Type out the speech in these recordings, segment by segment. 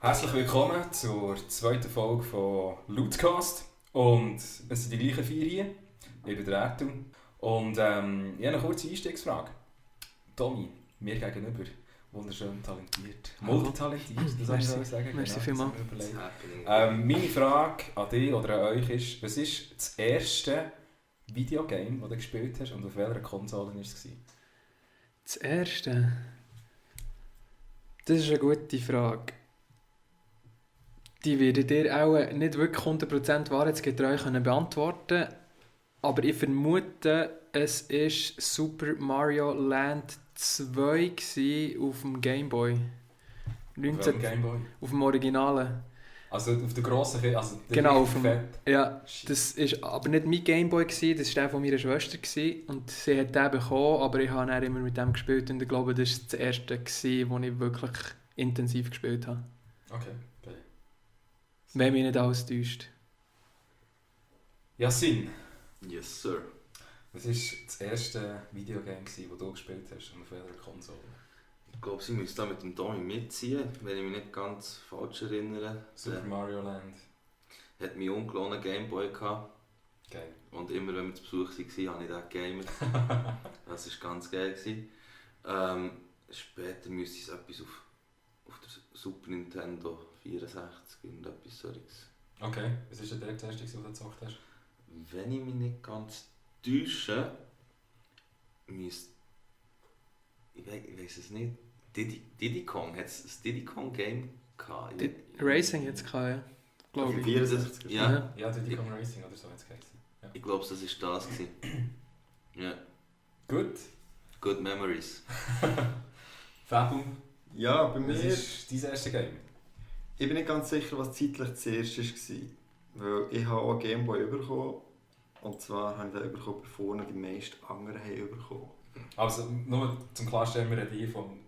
Herzlich willkommen zur zweiten Folge von Lootcast. Und es sind die gleichen vier hier. Ich bin der Ertu. Und ich habe eine kurze Einstiegsfrage. Tommy, mir gegenüber, wunderschön talentiert. Multitalentiert, das soll ich sagen. Merci vielmals. Meine Frage an dich oder an euch ist, was ist das erste Videogame, das du gespielt hast und auf welcher Konsole war es? Das erste? Das ist eine gute Frage. Die werde dir auch nicht wirklich 100% wahrheitsgetreu beantworten können. Aber ich vermute, es war Super Mario Land 2 auf dem Game Boy. Auf dem Game Boy? Auf dem Originalen. Also auf der grossen, also der genau, auf dem, Fett. ja, das war aber nicht mein Game Boy, das war der von meiner Schwester. Und sie hat den bekommen, aber ich habe dann immer mit dem gespielt. Und ich glaube, das war das erste, das ich wirklich intensiv gespielt habe. Okay. Wenn mich nicht alles täuscht. Yassin. Yes, sir. Was war das erste Videogame, das du gespielt hast und auf welcher Konsole? Ich glaube, sie müssen da mit dem Tommy mitziehen, wenn ich mich nicht ganz falsch erinnere. Super Mario Land. Hat meinen ungelohnenen Gameboy gehabt. Geil. Und immer wenn wir zu Besuch waren, habe ich den gegamet. Das war ganz geil. Später müsste es etwas auf der Super Nintendo 64 und etwas solches. Okay, was war der erste, den du gezockt hast? Wenn ich mich nicht ganz täusche, müsste... Ich weiss es nicht. Diddy Kong, hat es ein Diddy Kong Game gehabt? Racing jetzt gehabt, ja. Glaube ich. 64? Ja. Ja, Diddy Kong Racing oder so hat es geheißen. Ja. Ich glaube, das war das. Ja. Gut. Good Memories. Fabu, Ja, bei mir... was ist dein erste Game? Ich bin nicht ganz sicher, was zeitlich zuerst war. Weil ich habe auch einen Gameboy bekommen. Und zwar habe ich den bekommen, bevor ihn die meisten anderen haben bekommen. Also nur zum Klarstellen, wir reden hier vom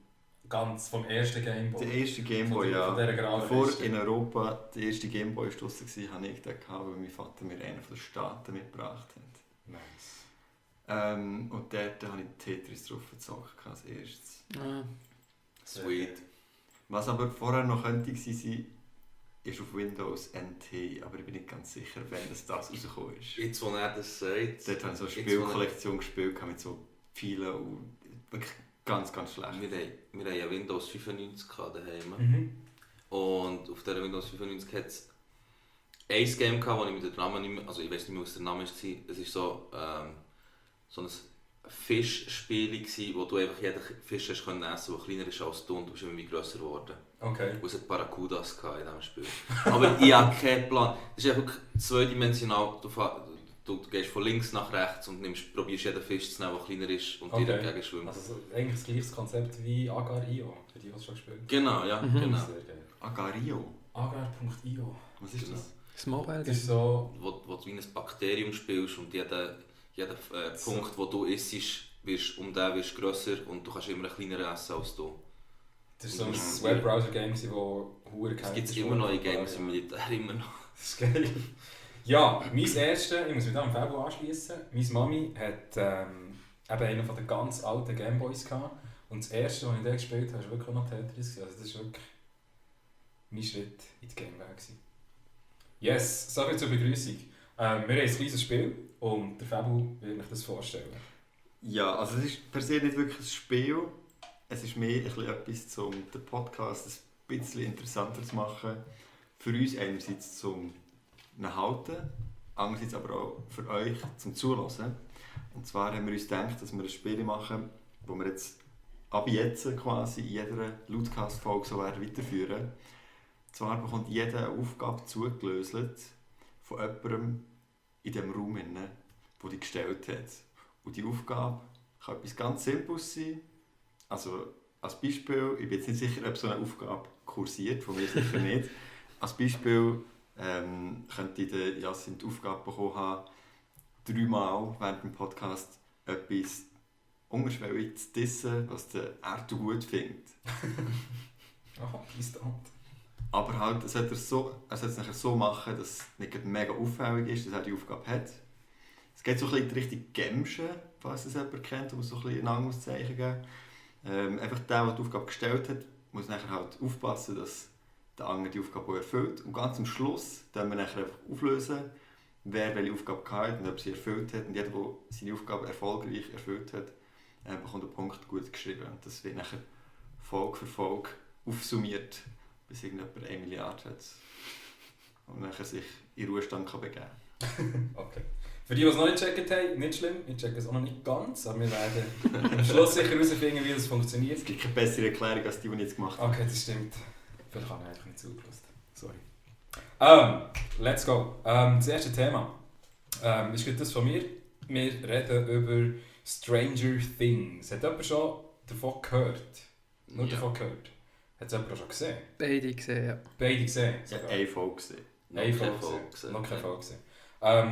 ersten Gameboy. Der erste Gameboy, ja. Von dieser gerade Bevor ersten. in Europa der erste Gameboy draussen war, habe ich den gehabt, weil mein Vater mir einen von den Staaten mitgebracht hat. Nice. Und dort habe ich Tetris drauf gezockt als erstes. Ah. Sweet. Was aber vorher noch könnte sein, ist auf Windows NT, aber ich bin nicht ganz sicher, wenn das rausgekommen ist. Jetzt, wo er das sagt... Dort habe ich so eine Spielkollektion gespielt mit so vielen und wirklich ganz, ganz schlecht. Wir haben ja Windows 95 daheim. Mhm. Und auf dieser Windows 95 hat es ein Game gehabt, wo ich mit dem Namen nicht mehr... Also ich weiß nicht mehr, was der Name war. Es war so ein Fischspiel, wo du einfach jeden Fisch essen konntest, der kleiner ist als du und du bist immer grösser geworden. Okay. Und es hat Barracudas in diesem Spiel. Aber ich habe keinen Plan. Es ist einfach zweidimensional. Du gehst von links nach rechts und probierst jeden Fisch zu nehmen, der kleiner ist und dir dagegen schwimmt. Also eigentlich das gleiche Konzept wie Agar.io, für die, die es schon gespielt haben. Genau, ja. Genau. Sehr geil. Agario? Agar.io. Was ist das? Das Mobile Das Game. ist so... Wo du wie ein Bakterium spielst und jeder Punkt, wo du isst, wirst grösser und du kannst immer ein kleiner essen als du. Das ist so ein Webbrowser-Game, das hure Es gibt immer noch in Games im Militär, immer noch. Das ist geil. Ja, mein erster, ich muss mich da am Fabio anschließen. Meine Mami hat eben einen von den ganz alten Gameboys gehabt. Und das erste, was ich da gespielt habe, war wirklich noch Tetris. Also das war wirklich mein Schritt in die Gamewelt. Yes, soviel zur Begrüßung. Wir haben ein kleines Spiel und der Fabio wird mich das vorstellen. Ja, also es ist per se nicht wirklich ein Spiel. Es ist mehr etwas, um den Podcast ein bisschen interessanter zu machen. Für uns einerseits zum Halten, andererseits aber auch für euch zum Zuhören. Und zwar haben wir uns gedacht, dass wir ein Spiel machen, wo wir jetzt ab jetzt quasi in jeder Lootcast-Folge so weiterführen. Und zwar bekommt jeder eine Aufgabe zugelöselt von jemandem in diesem Raum, der die gestellt hat. Und die Aufgabe kann etwas ganz Simples sein. Also als Beispiel, ich bin jetzt nicht sicher, ob so eine Aufgabe kursiert, von mir sicher nicht. Als Beispiel könnte ich Yassin die Aufgabe bekommen haben, 3-mal während dem Podcast etwas unterschwellig zu dissen, was der Ertu gut findet. Aha, Beistand. Aber halt, es sollte es nachher so machen, dass es nicht mega auffällig ist, dass er die Aufgabe hat. Es geht so ein bisschen in die Richtung Gemschen, falls es jemand kennt, muss so ein bisschen ein anderes Zeichen geben. Einfach der die Aufgabe gestellt hat, muss nachher halt aufpassen, dass der andere die Aufgabe erfüllt. Und ganz am Schluss dann wir nachher einfach auflösen, wer welche Aufgabe hatte und ob sie erfüllt hat. Und jeder, der seine Aufgabe erfolgreich erfüllt hat, bekommt einen Punkt gut geschrieben. Und das wird nachher Folge für Folge aufsummiert, bis irgendjemand 1 Milliarde hat und nachher sich in Ruhestand kann begeben kann. Okay. Für die, die es noch nicht gecheckt haben, nicht schlimm, ich checke es auch noch nicht ganz, aber wir werden am Schluss sicher herausfinden, wie das funktioniert. Es gibt keine bessere Erklärung als die ich jetzt gemacht habe. Okay, das stimmt. Vielleicht habe ich einfach nicht zugelassen. Sorry. Let's go. Das erste Thema ist gut das von mir. Wir reden über Stranger Things. Hat jemand schon davon gehört? Nur davon gehört? Hat es jemand auch schon gesehen? Beide gesehen, ja. Beide gesehen? Ich habe eine Folge gesehen. Eine Folge gesehen. Noch keine Folge gesehen.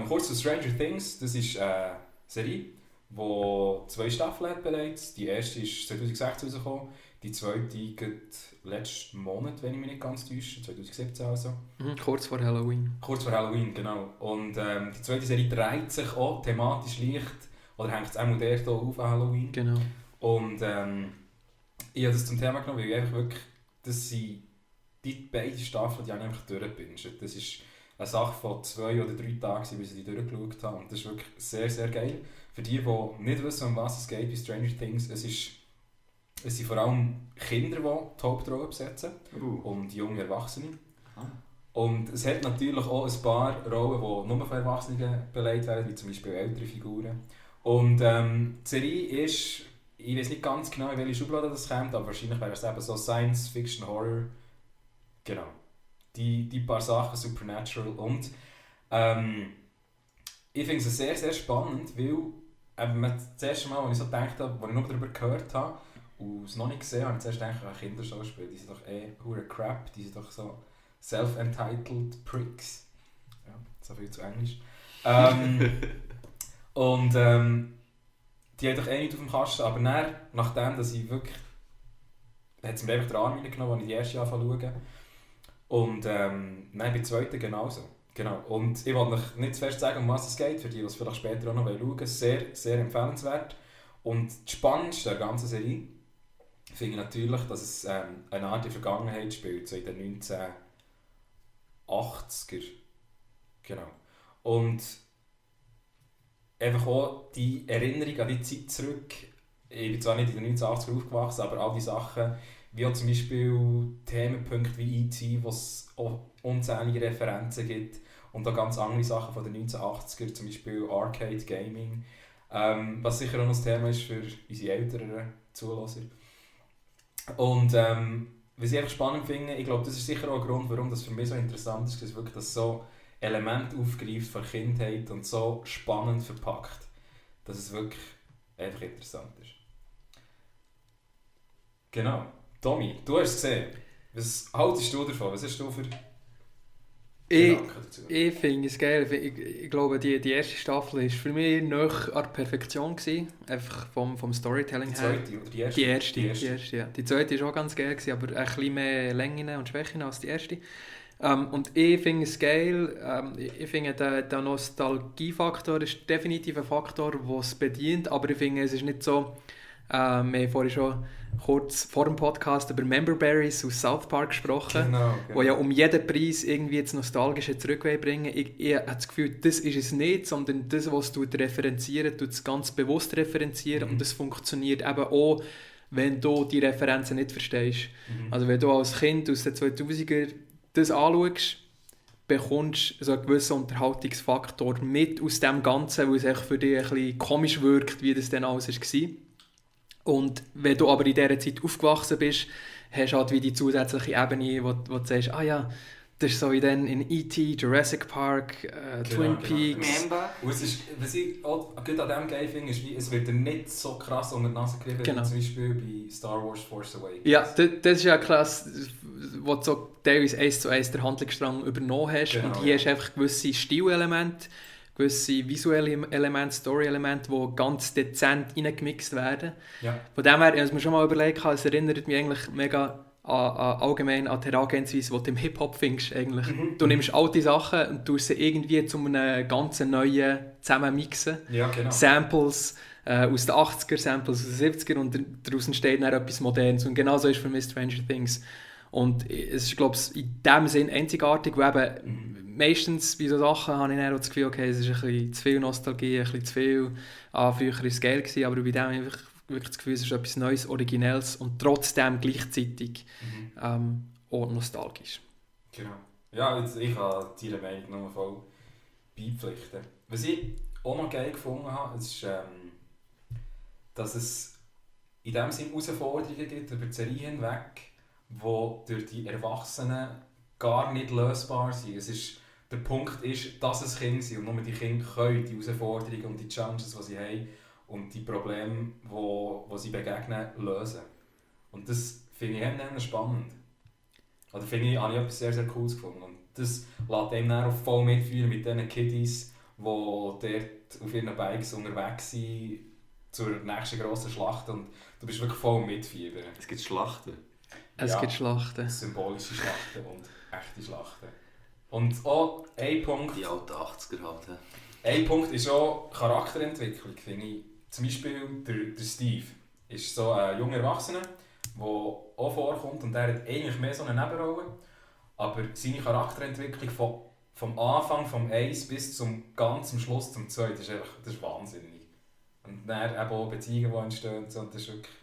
Kurz zu Stranger Things. Das ist eine Serie, die 2 Staffeln hat bereits. Die erste ist 2016 rausgekommen. Die zweite geht letzten Monat, wenn ich mich nicht ganz täusche. 2017 also. Kurz vor Halloween. Kurz vor Halloween, genau. Und die zweite Serie dreht sich auch thematisch leicht. Oder hängt es auch modern hier auf an Halloween. Genau. Und ich habe das zum Thema genommen, weil ich einfach wirklich, das sind die beiden Staffeln, die habe ich einfach durchgebinged. Das ist eine Sache von 2 oder 3 Tagen, bis ich die durchgeschaut habe. Und das ist wirklich sehr, sehr geil. Für die nicht wissen, um was es geht bei Stranger Things, es sind vor allem Kinder, die Hauptrollen besetzen und junge Erwachsene. Und es hat natürlich auch ein paar Rollen, die nur von Erwachsenen beleidigt werden, wie zum Beispiel ältere Figuren. Und die Serie ist, ich weiß nicht ganz genau, in welche Schublade das kommt, aber wahrscheinlich wäre es eben so Science, Fiction, Horror. Genau. Die paar Sachen, Supernatural. Und ich finde es sehr, sehr spannend, weil das erste Mal, als ich so gedacht habe, als ich nur darüber gehört habe und es noch nicht gesehen habe, habe ich zuerst gedacht, Kinderschauspieler, die sind doch hure crap, die sind doch so self-entitled pricks. Ja, so viel zu Englisch. Und die haben doch nicht auf dem Kasten, aber dann, nachdem, dass ich wirklich, hat es mir einfach den Arm reingenommen, als ich die erste anfangen zu schauen. Und nein, bei der zweiten genauso. Genau. Und ich wollte euch nicht zu fest sagen, um was es geht, für die, die es vielleicht später auch noch schauen wollen. Sehr, sehr empfehlenswert. Und das Spannendste der ganzen Serie finde ich natürlich, dass es eine Art der Vergangenheit spielt, so in den 1980er. Genau. Und einfach auch die Erinnerung an die Zeit zurück. Ich bin zwar nicht in den 1980er aufgewachsen, aber all die Sachen, wie auch zum Beispiel Themenpunkte wie E.T., wo es auch unzählige Referenzen gibt und auch ganz andere Sachen von den 1980er, zum Beispiel Arcade Gaming, was sicher auch noch ein Thema ist für unsere älteren Zuhörer. Und was ich einfach spannend finde, ich glaube, das ist sicher auch ein Grund, warum das für mich so interessant ist, dass wirklich das so Element aufgreift von Kindheit und so spannend verpackt, dass es wirklich einfach interessant ist. Genau. Tommy, du hast es gesehen. Was haltest du davon? Was hast du für Gedanken dazu? Ich finde es geil. Ich glaube, die erste Staffel war für mich noch an der Perfektion gewesen. Einfach vom Storytelling her. Die zweite oder die erste? Die erste, ja. Die zweite war auch ganz geil gewesen, aber ein bisschen mehr Längen und Schwächen als die erste. Und ich finde es geil. Ich finde, der Nostalgiefaktor ist definitiv ein Faktor, der es bedient, aber ich finde, es ist nicht so. Wir haben vorhin schon kurz vor dem Podcast über Memberberries aus South Park gesprochen, Genau. wo ja um jeden Preis irgendwie das Nostalgische zurückbringen. Ich habe das Gefühl, das ist es nicht, sondern das, was du referenzieren, tut es ganz bewusst referenzieren und das funktioniert eben auch, wenn du die Referenzen nicht verstehst. Also wenn du als Kind aus den 2000er das anschaust, bekommst du so einen gewissen Unterhaltungsfaktor mit aus dem Ganzen, weil es für dich ein bisschen komisch wirkt, wie das dann alles war. Und wenn du aber in dieser Zeit aufgewachsen bist, hast du halt wie die zusätzliche Ebene, wo du sagst, ah ja, das ist so wie dann in E.T., Jurassic Park, Twin Peaks. Und es ist, was ich auch gut an dem geil finde, ist, wie, es wird dir nicht so krass unter die Nase gerieben, wie zum Beispiel bei Star Wars Force Awakens. Ja, das ist ja klasse, wo du so teilweise 1:1 den Handlungsstrang übernommen hast. Genau, und hier hast du einfach gewisse Stilelemente, gewisse visuelle Elemente, Story-Elemente, die ganz dezent reingemixt werden. Ja. Von dem her, ich habe mir schon mal überlegt, es erinnert mich eigentlich mega allgemein an die Herangehensweise, die du im Hip-Hop findest. Eigentlich. Du nimmst alte Sachen und tust sie irgendwie zu einem ganz neuen zusammenmixen. Ja, genau. Samples aus den 80er, Samples aus den 70er und daraus entsteht dann etwas Modernes. Und genau so ist für mich Stranger Things. Und es ist, glaube ich, in dem Sinn einzigartig, weil eben meistens bei so Sachen habe ich dann auch das Gefühl, okay, es ist ein bisschen zu viel Nostalgie, ein bisschen zu viel, früher war es geil gewesen, aber bei dem habe ich einfach wirklich das Gefühl, es ist etwas Neues, Originelles und trotzdem gleichzeitig auch nostalgisch. Genau. Ja, ich kann deiner Meinung nur voll beipflichten. Was ich auch noch geil gefunden habe, ist, dass es in dem Sinne Herausforderungen gibt über die Serie hinweg, die durch die Erwachsenen gar nicht lösbar sind. Der Punkt ist, dass es Kinder sind und nur die Kinder können die Herausforderungen und die Challenges, die sie haben und die Probleme, die sie begegnen, lösen. Und das finde ich enorm spannend. Oder habe ich etwas sehr, sehr Cooles gefunden. Und das lässt einem dann auch voll mitfühlen mit diesen Kiddies, die dort auf ihren Bikes unterwegs sind zur nächsten grossen Schlacht. Und du bist wirklich voll mitfiebern. Es gibt Schlachten. Es gibt Schlachten. Symbolische Schlachten und echte Schlachten. Und auch ein Punkt... Die alten 80er halt. Ein Punkt ist auch Charakterentwicklung, finde ich. Zum Beispiel der Steve ist so ein junger Erwachsener, der auch vorkommt und der hat eigentlich mehr so eine Nebenrolle. Aber seine Charakterentwicklung vom Anfang, vom 1 bis zum ganzen Schluss, zum 2, das ist wahnsinnig. Und dann eben auch Beziehungen, die entstehen und so, und das ist wirklich...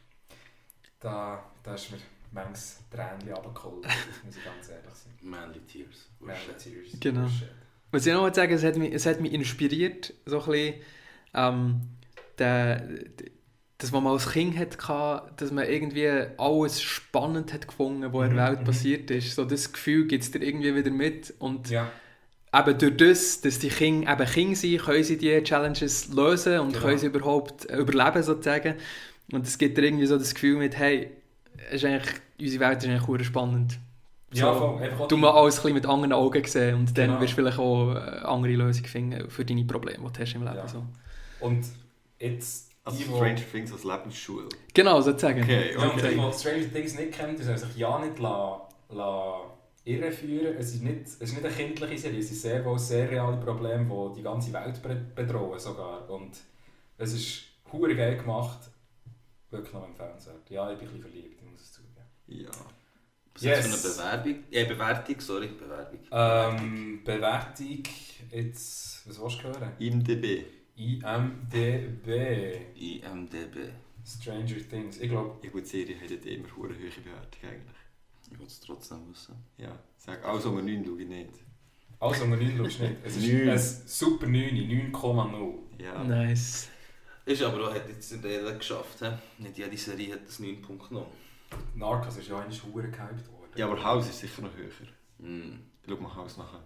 Da ist mir manches Tränchen runtergeholt, muss ich ganz ehrlich sein. Manly Tears. Manly Tears. Genau. Was ich noch mal sagen, es hat mich inspiriert, so ein bisschen, dass man als Kind hatte, dass man irgendwie alles spannend hat gefunden, was in der Welt passiert ist. So das Gefühl gibt es dir irgendwie wieder mit. Und eben durch das, dass die Kinder eben Kinder sind, können sie die Challenges lösen und können sie überhaupt überleben, sozusagen. Und es gibt dir irgendwie so das Gefühl mit, hey, unsere Welt ist eigentlich sehr spannend. Ja, so, voll. Du mal alles ein bisschen mit anderen Augen sehen und dann Genau. wirst du vielleicht auch eine andere Lösung finden für deine Probleme, die du hast im Leben. Ja. So. Und jetzt... Also die, Stranger Things als Lebensschule. Genau, sozusagen. Okay, Ja, und die, okay. die Stranger Things nicht kennen, die sollen sich ja nicht irreführen. Es ist nicht eine kindliche Serie, es sind sehr wohl sehr reale Probleme, die die ganze Welt bedrohen sogar. Und es ist hure geil gemacht. Wirklich noch empfehlenswert. Ja, ich bin ein bisschen verliebt, ich muss es zugeben. Ja. Was ist das für eine Bewertung? Bewertung. Bewertung, jetzt, was willst du hören? IMDb. IMDb. IMDb. Stranger Things. Ich glaube... Ich würde Serie hat immer eine hohe Bewertung eigentlich. Ich will es trotzdem wissen. Ja. Sag, alles unter 9 schaue ich nicht. Alles unter 9 schaust du nicht. Es ist 9. ein super 9, 9,0. Ja. Nice. Ist aber auch, hat jetzt nicht jeder geschafft. He? Nicht jede Serie hat das 9.0. Narcos ist ja eigentlich hure gehypt worden. Ja, aber House ist sicher noch höher. Mm. Schau mal House nachher.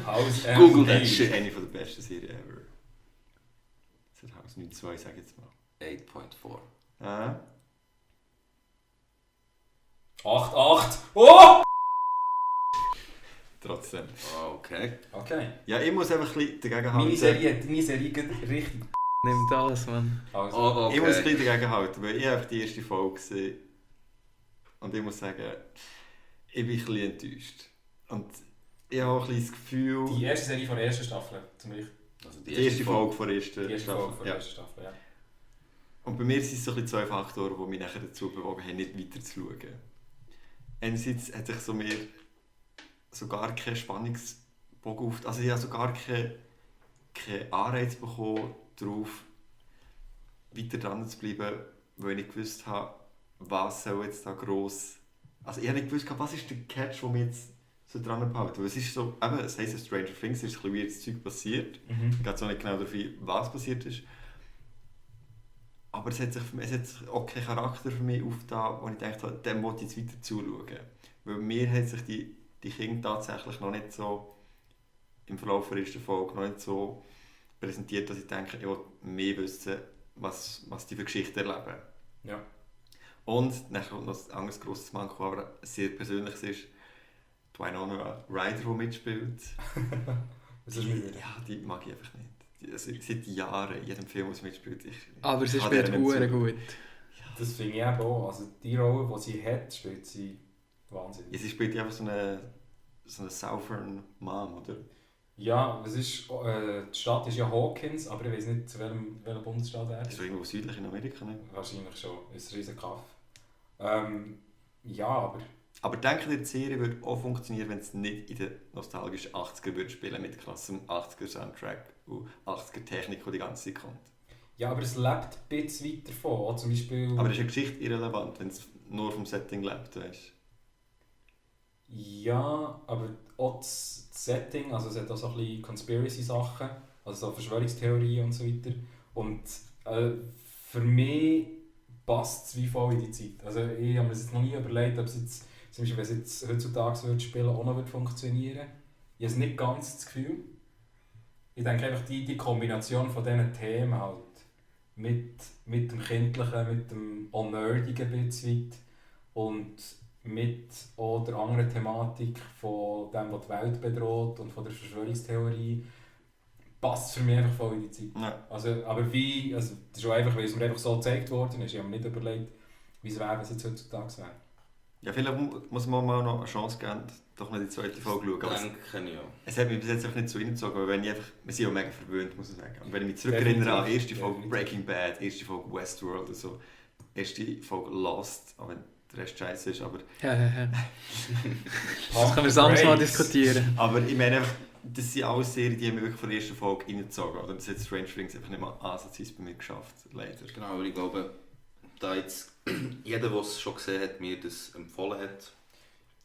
House Google MD. that Das shit. ist eine der besten Serien ever. Das hat House 9.2, sag ich jetzt mal. 8.4. Ah. 8,8. Oh! Trotzdem. Oh, okay. Okay. Ja, ich muss einfach ein bisschen dagegen halten. Meine Serie geht richtig. Nimm das, Mann. Also, Oh, okay. Ich muss ein bisschen dagegen halten, weil ich einfach die erste Folge gesehen und ich muss sagen, ich bin ein bisschen enttäuscht. Und ich habe auch ein bisschen das Gefühl... die erste Serie von der ersten Staffel. Zum Beispiel. Also Die erste Folge von der Die ersten erste Folge von der Ja. ersten Staffel, ja. Und bei mir sind es so ein bisschen zwei Faktoren, die mich nachher dazu bewogen haben, nicht weiter zu schauen. Einerseits hat sich so mir so gar kein Spannungsbogen auf... Also ich habe so gar keinen Anreiz bekommen, darauf weiter dran zu bleiben, weil ich nicht gewusst habe, was soll jetzt da gross... Also ich habe nicht gewusst, was ist der Catch, der mich jetzt so dran behält. Weil es ist so, eben, es heisst Stranger Things, es ist ein bisschen weirdes Zeug passiert. Ich gehe so nicht genau darauf ein, was passiert ist. Aber es hat sich auch keinen Charakter für mich aufgetan, wo ich dachte, dem wollte ich jetzt weiter zuschauen. Weil mir hat sich die Kinder tatsächlich noch nicht so im Verlauf der ersten Folge noch nicht so präsentiert, dass ich denke, ich will mehr wissen, was die für Geschichten erleben. Ja. Und dann kommt noch ein anderes grosses Manko, aber sehr persönliches ist, die Winona Ryder, die mitspielt. Das ist mir Ja, die mag ich einfach nicht. Also, seit Jahren, in jedem Film, wo sie mitspielt, Aber sie kann spielt der nicht hure zuschauen. gut. Das finde ich eben auch. Also die Rolle, die sie hat, spielt sie wahnsinnig. Ja, sie spielt einfach so eine Southern Mom, oder? Ja, es ist, die Stadt ist ja Hawkins, aber ich weiß nicht, zu welchem Bundesstaat er Das ist ist. doch irgendwo südlich in Amerika, nicht? Wahrscheinlich schon, ist ein riesen Kaff. Ja, aber... Aber denke dir, die Serie würde auch funktionieren, wenn es nicht in den nostalgischen 80er würde spielen mit klassem 80er Soundtrack und 80er Technik, die die ganze Zeit kommt. Ja, aber es lebt ein bisschen weit davon. Auch zum Beispiel... Aber ist eine Geschichte irrelevant, wenn es nur vom Setting lebt, weißt Ja, aber auch das Setting, also es hat auch so ein bisschen Conspiracy-Sachen, also so Verschwörungstheorien und so weiter. Und für mich passt es wie voll in die Zeit. Also ich habe mir jetzt noch nie überlegt, ob es jetzt, zum Beispiel, wenn es jetzt heutzutage würde spielen, auch noch funktionieren würde. Ich habe es nicht ganz das Gefühl. Ich denke einfach, die Kombination von diesen Themen halt, mit dem Kindlichen, mit dem auch Nerdigen ein bisschen weit und mit auch der anderen Thematik von dem, was die Welt bedroht und von der Verschwörungstheorie, passt für mich einfach voll in die Zeit. Ja. Also, aber wie, also das ist auch einfach, weil es mir einfach so gezeigt worden ist. Ich habe mir nicht überlegt, wie es wäre, wenn es jetzt heutzutage wäre. Ja, vielleicht muss man mal noch eine Chance geben, doch noch die zweite Folge schauen. Aber Denke ich, ja. es hat mich bis jetzt einfach nicht so reingezogen, aber wenn ich einfach, wir sind ja mega verwöhnt, muss ich sagen. Und wenn ich mich zurückerinnere an die erste Folge Breaking Bad, erste Folge Westworld und so, erste Folge Lost, auch wenn der Rest scheiße ist, aber... Ja. Das können wir sonst mal diskutieren. Aber ich meine einfach, das sind alles Serien, die haben mich wirklich von der ersten Folge reingezogen. Oder das hat Stranger Things einfach nicht mal ansatzweise bei mir geschafft, leider. Genau, aber ich glaube, da jetzt jeder, der es schon gesehen hat, mir das empfohlen hat,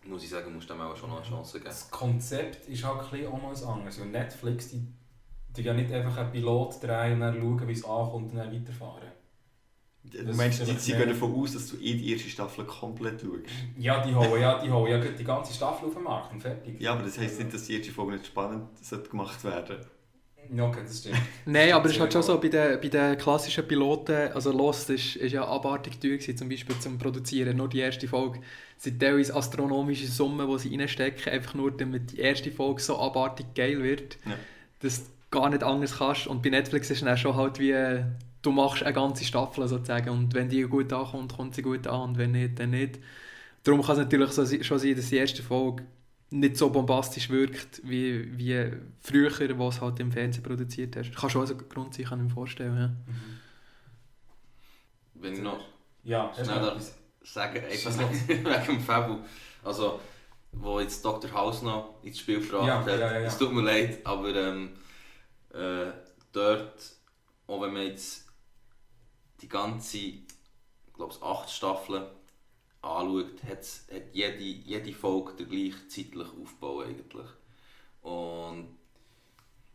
muss ich sagen, muss dem auch schon noch eine Chance geben. Das Konzept ist halt ein bisschen auch noch anderes. Weil Netflix, die ja nicht einfach einen Pilot drehen und dann schauen, wie es ankommt und dann weiterfahren. Du meinst, sie gehen davon aus, dass du die erste Staffel komplett schaust? Ja, die hauen ja die ganze Staffel auf den Markt und fertig. Ja, aber das heisst nicht, dass die erste Folge nicht spannend gemacht werden sollte. Ja, okay, das stimmt. Nein, aber es ist halt schon so, bei den klassischen Piloten, also Lost ist ja abartig teuer gewesen, zum Beispiel zum Produzieren, nur die erste Folge. Es sind teilweise astronomische Summen, die sie reinstecken, einfach nur damit die erste Folge so abartig geil wird, Ja. dass du gar nicht anders kannst. Und bei Netflix ist es dann schon halt wie, du machst eine ganze Staffel sozusagen und wenn die gut ankommt, kommt sie gut an und wenn nicht, dann nicht. Darum kann es natürlich so schon sein, dass die erste Folge nicht so bombastisch wirkt wie früher, was halt im Fernsehen produziert hast. Kann schon ein Grund sein, kann ich mir vorstellen. Ja. Wenn ich noch Ja, schnell darf sagen, einfach noch wegen dem Fabu, also wo jetzt Dr. House noch ins Spiel gebracht hat, es tut mir leid, aber dort, auch wenn man jetzt die ganze, ich glaube 8 Staffeln anschaut, hat jede Folge den gleichen zeitlichen Aufbau eigentlich. Und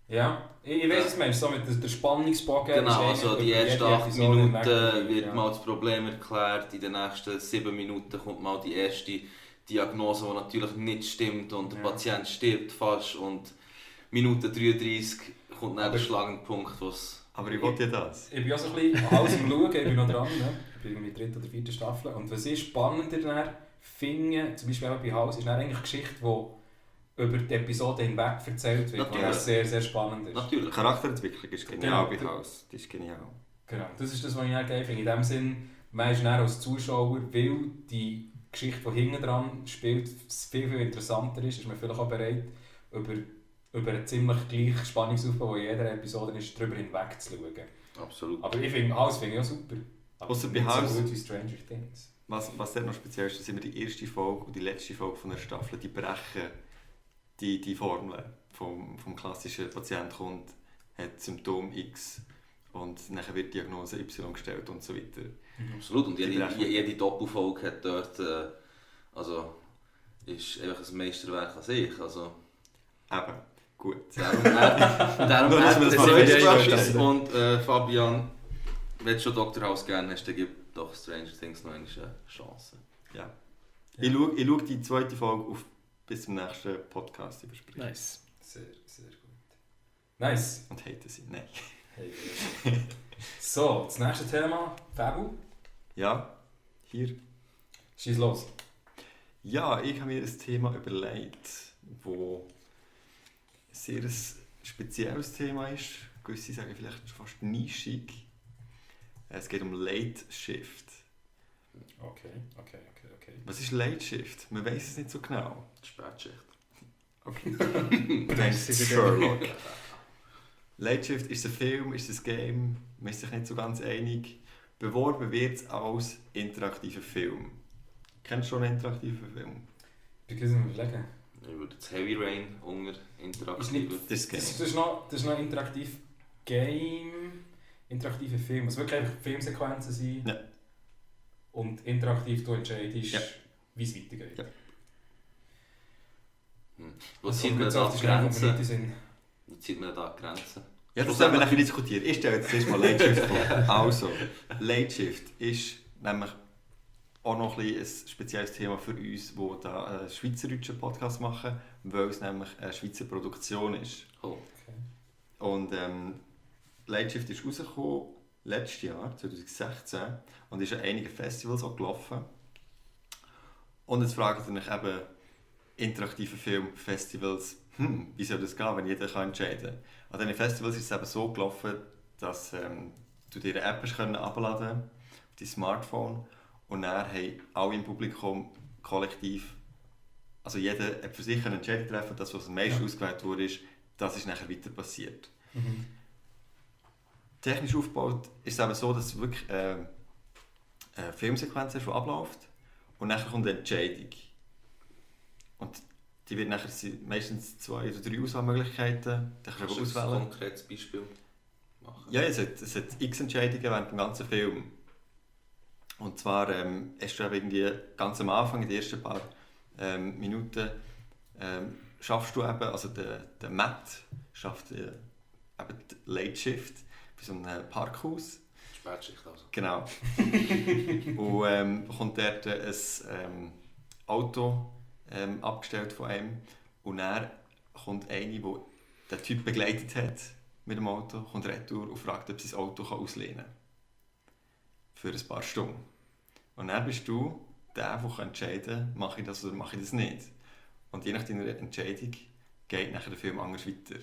ja, ich weiß es, Mensch, so mit der Spannungsbogen. genau, also die ersten 8 Minuten wird ja. mal das Problem erklärt, in den nächsten 7 Minuten kommt mal die erste Diagnose, die natürlich nicht stimmt und der Patient stirbt fast und Minute 33 kommt dann der schlagende Punkt, was... Aber ich wollte ja das. Ich bin auch so ein bisschen alles am Schauen, ich bin noch dran, ne? Ich bin in der 3. oder 4. Staffel und was ich spannender finde, zum Beispiel auch bei Haus, ist dann eigentlich eine Geschichte, die über die Episode hinweg erzählt wird, die sehr, sehr spannend ist. Natürlich. Die Charakterentwicklung ist genial Genau. bei Haus. Die ist genial. Genau, das ist das, was ich dann geil finde. In dem Sinn, man ist dann als Zuschauer, weil die Geschichte, die hinten dran spielt, viel, viel interessanter ist man vielleicht auch bereit, über einen ziemlich gleichen Spannungsaufbau, der in jeder Episode ist, darüber hinweg zu schauen. Absolut. Aber ich finde, alles finde ich auch super. Aber Ausser bei nicht House. so gut wie Stranger Things. Was dort noch speziell ist, sind wir die erste Folge und die letzte Folge von der Staffel, die brechen die Formel vom klassischen Patient kommt, hat Symptom X und dann wird die Diagnose Y gestellt und so weiter. Absolut. Und jede Doppelfolge hat dort, also ist einfach ein Meisterwerk an sich. Also, Eben, gut. Darum Nur, dass wir das mal Praxis. Und Fabian, wenn du schon Dr. House gerne hast, dann gib doch Stranger Things noch eine Chance. Ja. Ich schaue die zweite Folge auf bis zum nächsten Podcast übersprechen. Nice. Sehr, sehr gut. Nice. Und hate sie. Nein. Hey. So, das nächste Thema, Fabu. Ja, hier. Schieß los. Ja, ich habe mir ein Thema überlegt, wo ein sehr spezielles Thema ist. Gewisse sagen vielleicht schon fast nischig. Es geht um Late Shift. Okay. Was ist Late Shift? Man weiß es nicht so genau. Spätschicht. Okay. Du denkst Sherlock. Late Shift ist ein Film, ist ein Game, man ist sich nicht so ganz einig. Beworben wird es als interaktiver Film. Kennst du schon einen interaktiven Film? Ich kann es mir überlegen. Ich würde jetzt Heavy Rain unter interaktive. Das ist Das ist noch ein interaktiv Game, interaktive Film. Es wirklich einfach Filmsequenzen sein. Ja. Und interaktiv du entscheidest, Ja. wie es weitergeht. Ja. Wo Das zieht kommt man jetzt da auf die die Schnelle, kommt mir nicht in den Grenzen? Sinn. Wo zieht man da die Grenzen? Ja, das sollen wir nachher diskutieren. Ich stelle jetzt erstmal Late Shift vor. Also, Late Shift ist nämlich auch noch ein spezielles Thema für uns, die da einen schweizerdeutschen Podcast machen, weil es nämlich eine Schweizer Produktion ist. Oh. Und Late Shift ist rausgekommen letztes Jahr, 2016, und ist an einigen Festivals auch gelaufen. Und jetzt fragt ihr euch eben, interaktive Filmfestivals, wie soll das gehen, wenn jeder entscheiden kann? An diesen Festivals ist es eben so gelaufen, dass du dir eine App herunterladen konntest, auf dein Smartphone, und dann haben alle im Publikum kollektiv, also jeder hat für sich eine Entscheidung treffen, das, was am meisten ausgewählt wurde, das ist nachher weiter passiert. Mhm. Technisch aufgebaut ist es eben so, dass wirklich eine Filmsequenz ist, die abläuft, und dann kommt eine Entscheidung. Und die wird nachher meistens 2 oder 3 Auswahlmöglichkeiten. Da kannst du Kannst du ein auswählen. konkretes Beispiel machen? Ja, es hat x Entscheidungen während dem ganzen Film. Und zwar hast du irgendwie ganz am Anfang, in den ersten paar Minuten, schaffst du eben, also der Matt schafft eben die Late Shift bei so einem Parkhaus. Spätschicht also. Genau. Und bekommt dort ein Auto abgestellt von ihm. Und dann kommt eine, die den Typ begleitet hat mit dem Auto, kommt retour und fragt, ob sie das Auto auslehnen kann. Für ein paar Stunden. Und dann bist du der, der entscheiden kann, mache ich das oder mache ich das nicht. Und je nach deiner Entscheidung geht nachher der Film anders weiter.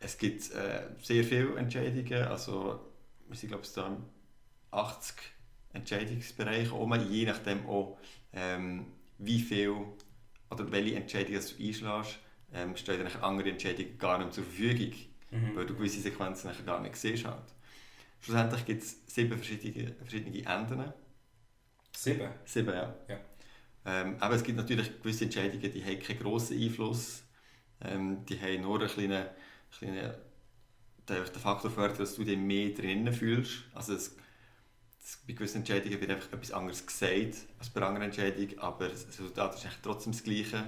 Es gibt sehr viele Entscheidungen, also wir sind glaube ich da im 80 Entscheidungsbereich oben, je nachdem auch wie viel oder welche Entscheidungen du einschlägst, stehen dann andere Entscheidungen gar nicht zur Verfügung, weil du gewisse Sequenzen nachher gar nicht siehst. Halt. Schlussendlich gibt es 7 verschiedene Enden. 7? 7, ja. Aber es gibt natürlich gewisse Entscheidungen, die haben keinen grossen Einfluss. Die haben nur einen kleinen den Faktor fördern, dass du dich mehr drinnen fühlst. Also bei gewissen Entscheidungen wird einfach etwas anderes gesagt als bei anderen Entscheidungen, aber das Resultat ist eigentlich trotzdem das Gleiche.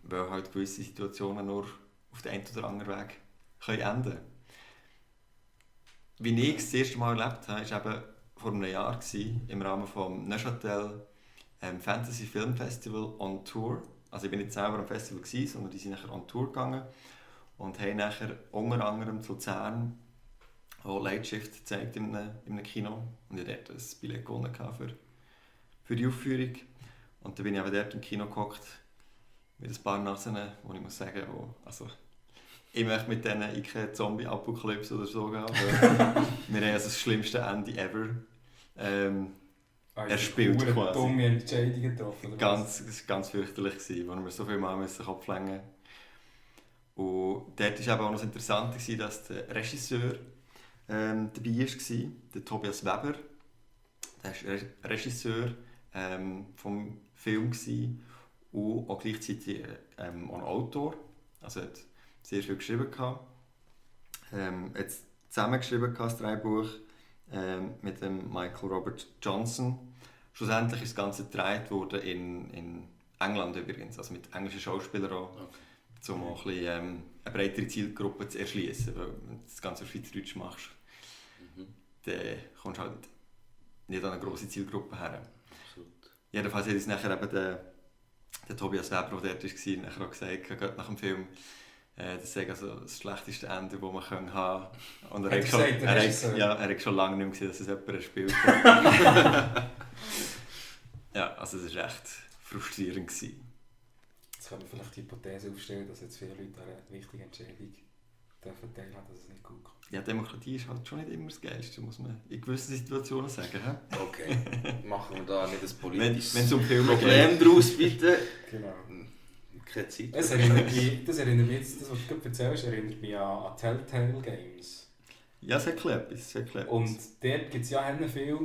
Weil halt gewisse Situationen nur auf den einen oder anderen Weg können enden. Wie ich es das erste Mal erlebt habe, war eben vor einem Jahr im Rahmen des Neuchâtel Fantasy Film Festival on Tour. Also ich war nicht selber am Festival, sondern die sind nachher on Tour gegangen und haben nachher unter anderem zu Luzern auch Late Shift gezeigt in einem Kino. Und ich hatte dort ein Billett gewonnen für die Aufführung. Und dann bin ich eben dort im Kino gehockt mit ein paar Nasen, wo ich muss sagen, ich möchte mit denen in keine Zombie-Apokalypse oder so gehen. Wir haben also das schlimmste Ende ever erspielt quasi. Dumme Entscheidungen getroffen. Das war ganz fürchterlich, wo wir so viel Mal den Kopf lenken mussten. Und dort war auch noch interessant, dass der Regisseur dabei war, der Tobias Weber. Der war Regisseur vom Film und auch gleichzeitig auch ein Autor. Also er hat sehr viel geschrieben. Er hat zusammengeschrieben, das Drehbuch, mit dem Michael Robert Johnson. Schlussendlich ist das Ganze gedreht worden in England übrigens, also mit englischen Schauspielern auch. Okay. Um auch ein bisschen, eine breitere Zielgruppe zu erschließen. Weil wenn du das Ganze auf Schweizerdeutsch machst, dann kommst du halt nicht an eine grosse Zielgruppe her. Absolut. Jedenfalls hat uns nachher eben der Tobias Weber, der dort war, nachher auch gesagt, gerade nach dem Film, das sei also das schlechteste Ende, das man haben kann. Und er hat schon lange nicht mehr gesehen, dass es jemand spielt. Ja, also es war echt frustrierend. Jetzt kann man vielleicht die Hypothese aufstellen, dass jetzt viele Leute eine wichtige Entscheidung teilen, dass es nicht gut kommt. Ja, Demokratie ist halt schon nicht immer das Geilste, muss man in gewissen Situationen sagen. He? Okay, machen wir da nicht ein politisches wenn um Problem daraus, bitte. Genau. Keine Zeit. Das erinnert mich jetzt, das, was du gerade erzählst, erinnert mich an Telltale Games. Ja, es hat etwas. Und dort gibt es ja viel,